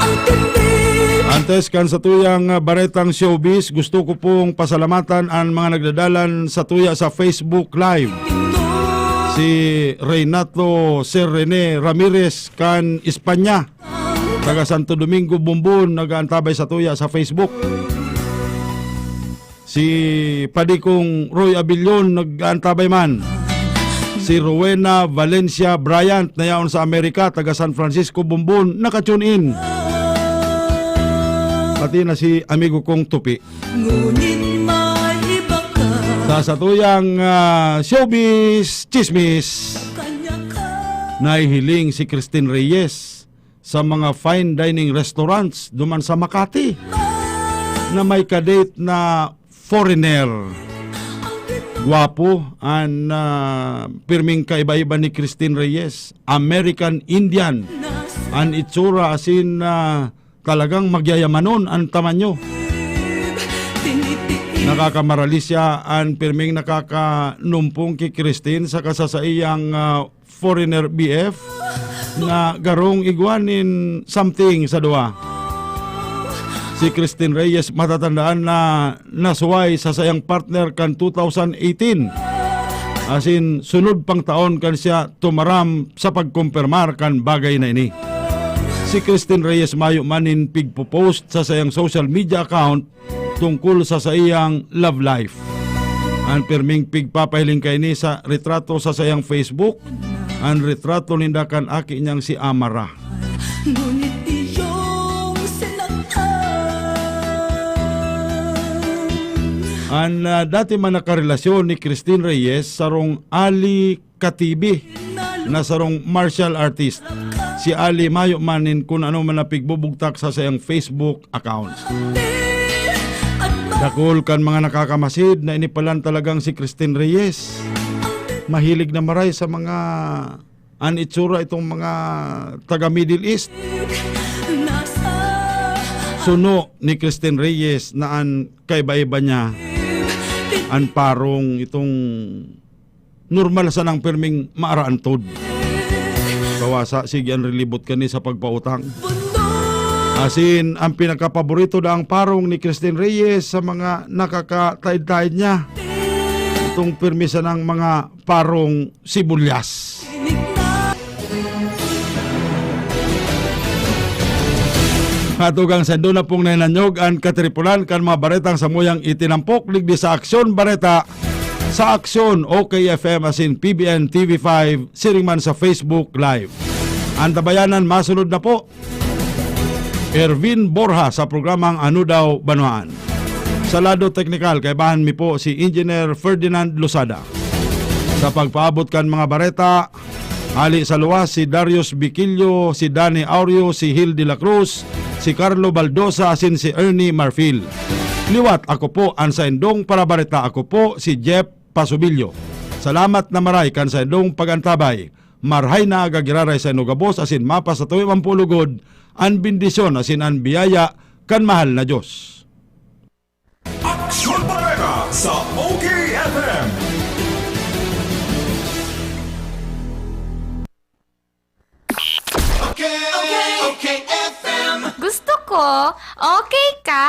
ang tinig. Antes kan satuyang, ah, Baretang Showbiz, gusto ko pong pasalamatan an mga nagdadalan satuya sa Facebook Live. Si Renato Sir Rene Ramirez kan Espanya. Taga Santo Domingo, Bombon, nag-aantabay satuya sa Facebook. Si Padi kong Roy Abilion, nag-aantabay man. Si Rowena Valencia Bryant, na yaon sa Amerika, taga San Francisco, Bombon, naka-tune in. Pati na si amigo kong Tupi. Ngunit may iba ka. Sa satuyang, ah, showbiz chismis, kanya ka. Nahihiling si Christine Reyes sa mga fine dining restaurants duman sa Makati na may kadate na foreigner. Gwapo an, ah, pirming kaiba-iba ni Christine Reyes. American Indian an itsura, asin, ah, talagang magyayamanon an tamanyo. Nakakamaralisya an pirming nakakanumpong ki Christine saka sa saiyang, ah, foreigner B F na garong igwa nin something sa duwa. Si Christine Reyes matatandaan na nasuway sa saiyang partner kan two thousand eighteen. Asin sunod pang taon kan siya tumaram sa pagkumpirmar kan bagay na ini. Si Christine Reyes mayo man nin pigpo-post sa saiyang social media account tungkol sa saiyang love life. An pirming pigpapahiling kaini sa retrato sa saiyang Facebook, an retrato ninda kan aki niyang si Amara. Ngunit iyong sinaktan. An, ah, dati man nakarelasyon ni Christine Reyes, sarong ali katibi na sarong martial artist. Si Ali mayo man nin kun ano man na pigbubugtak sa saiyang Facebook account. Dakul kan mga nakakamasid na ini palan talagang si Christine Reyes. Mahilig na maray sa mga an itsura itong mga taga Middle East. Suno ni Christine Reyes na an kaiba-iba niya, an parong itong normal sanang pirming maaraantod. Kawasa, sige an rilibot kani sa pagpautang. Asin, ang pinakapaborito daang parong ni Christine Reyes sa mga nakakataid-taid niya. Itong pirmi sanang mga parong sibulyas. Hatugang saindo na pong nahinanyog an katripulan kan mga baretang samuyang itinampok digdi sa Aksyon Bareta, sa Aksyon, O K F M asin P B N T V five, siring man sa Facebook Live. An Tabayanan masunod na po. Ervin Borja sa programang Ano Daw Banwaan. Sa lado teknikal, kaibahan mi po si Engineer Ferdinand Losada. Sa pagpaabot kan mga bareta, hali sa luwas si Darius Biquillo, si Danny Aureo, si Hil de la Cruz, si Carlo Baldosa, asin si Ernie Marfil. Liwat, ako po an saindong parabareta, ako po si Jeff Pasubilyo. Salamat na maray kan saindong pag-antabay. Marhay na aga giraray sa inyo gabos asin mapasatuyo man po lugod an bendisyon asin an biyaya kan mahal na Diyos. Aksyon Bareta sa O K F M. Okay, okay, okay, F M. Gusto ko, okay ka.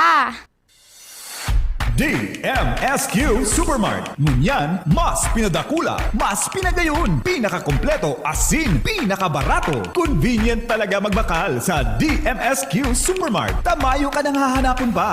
D M S Q Supermart. Ngunyan, mas pinadakula, mas pinagayon, pinakakompleto, asin pinakabarato. Convenient talaga magbakal sa D M S Q Supermart. Tamayo ka nang hahanapon pa.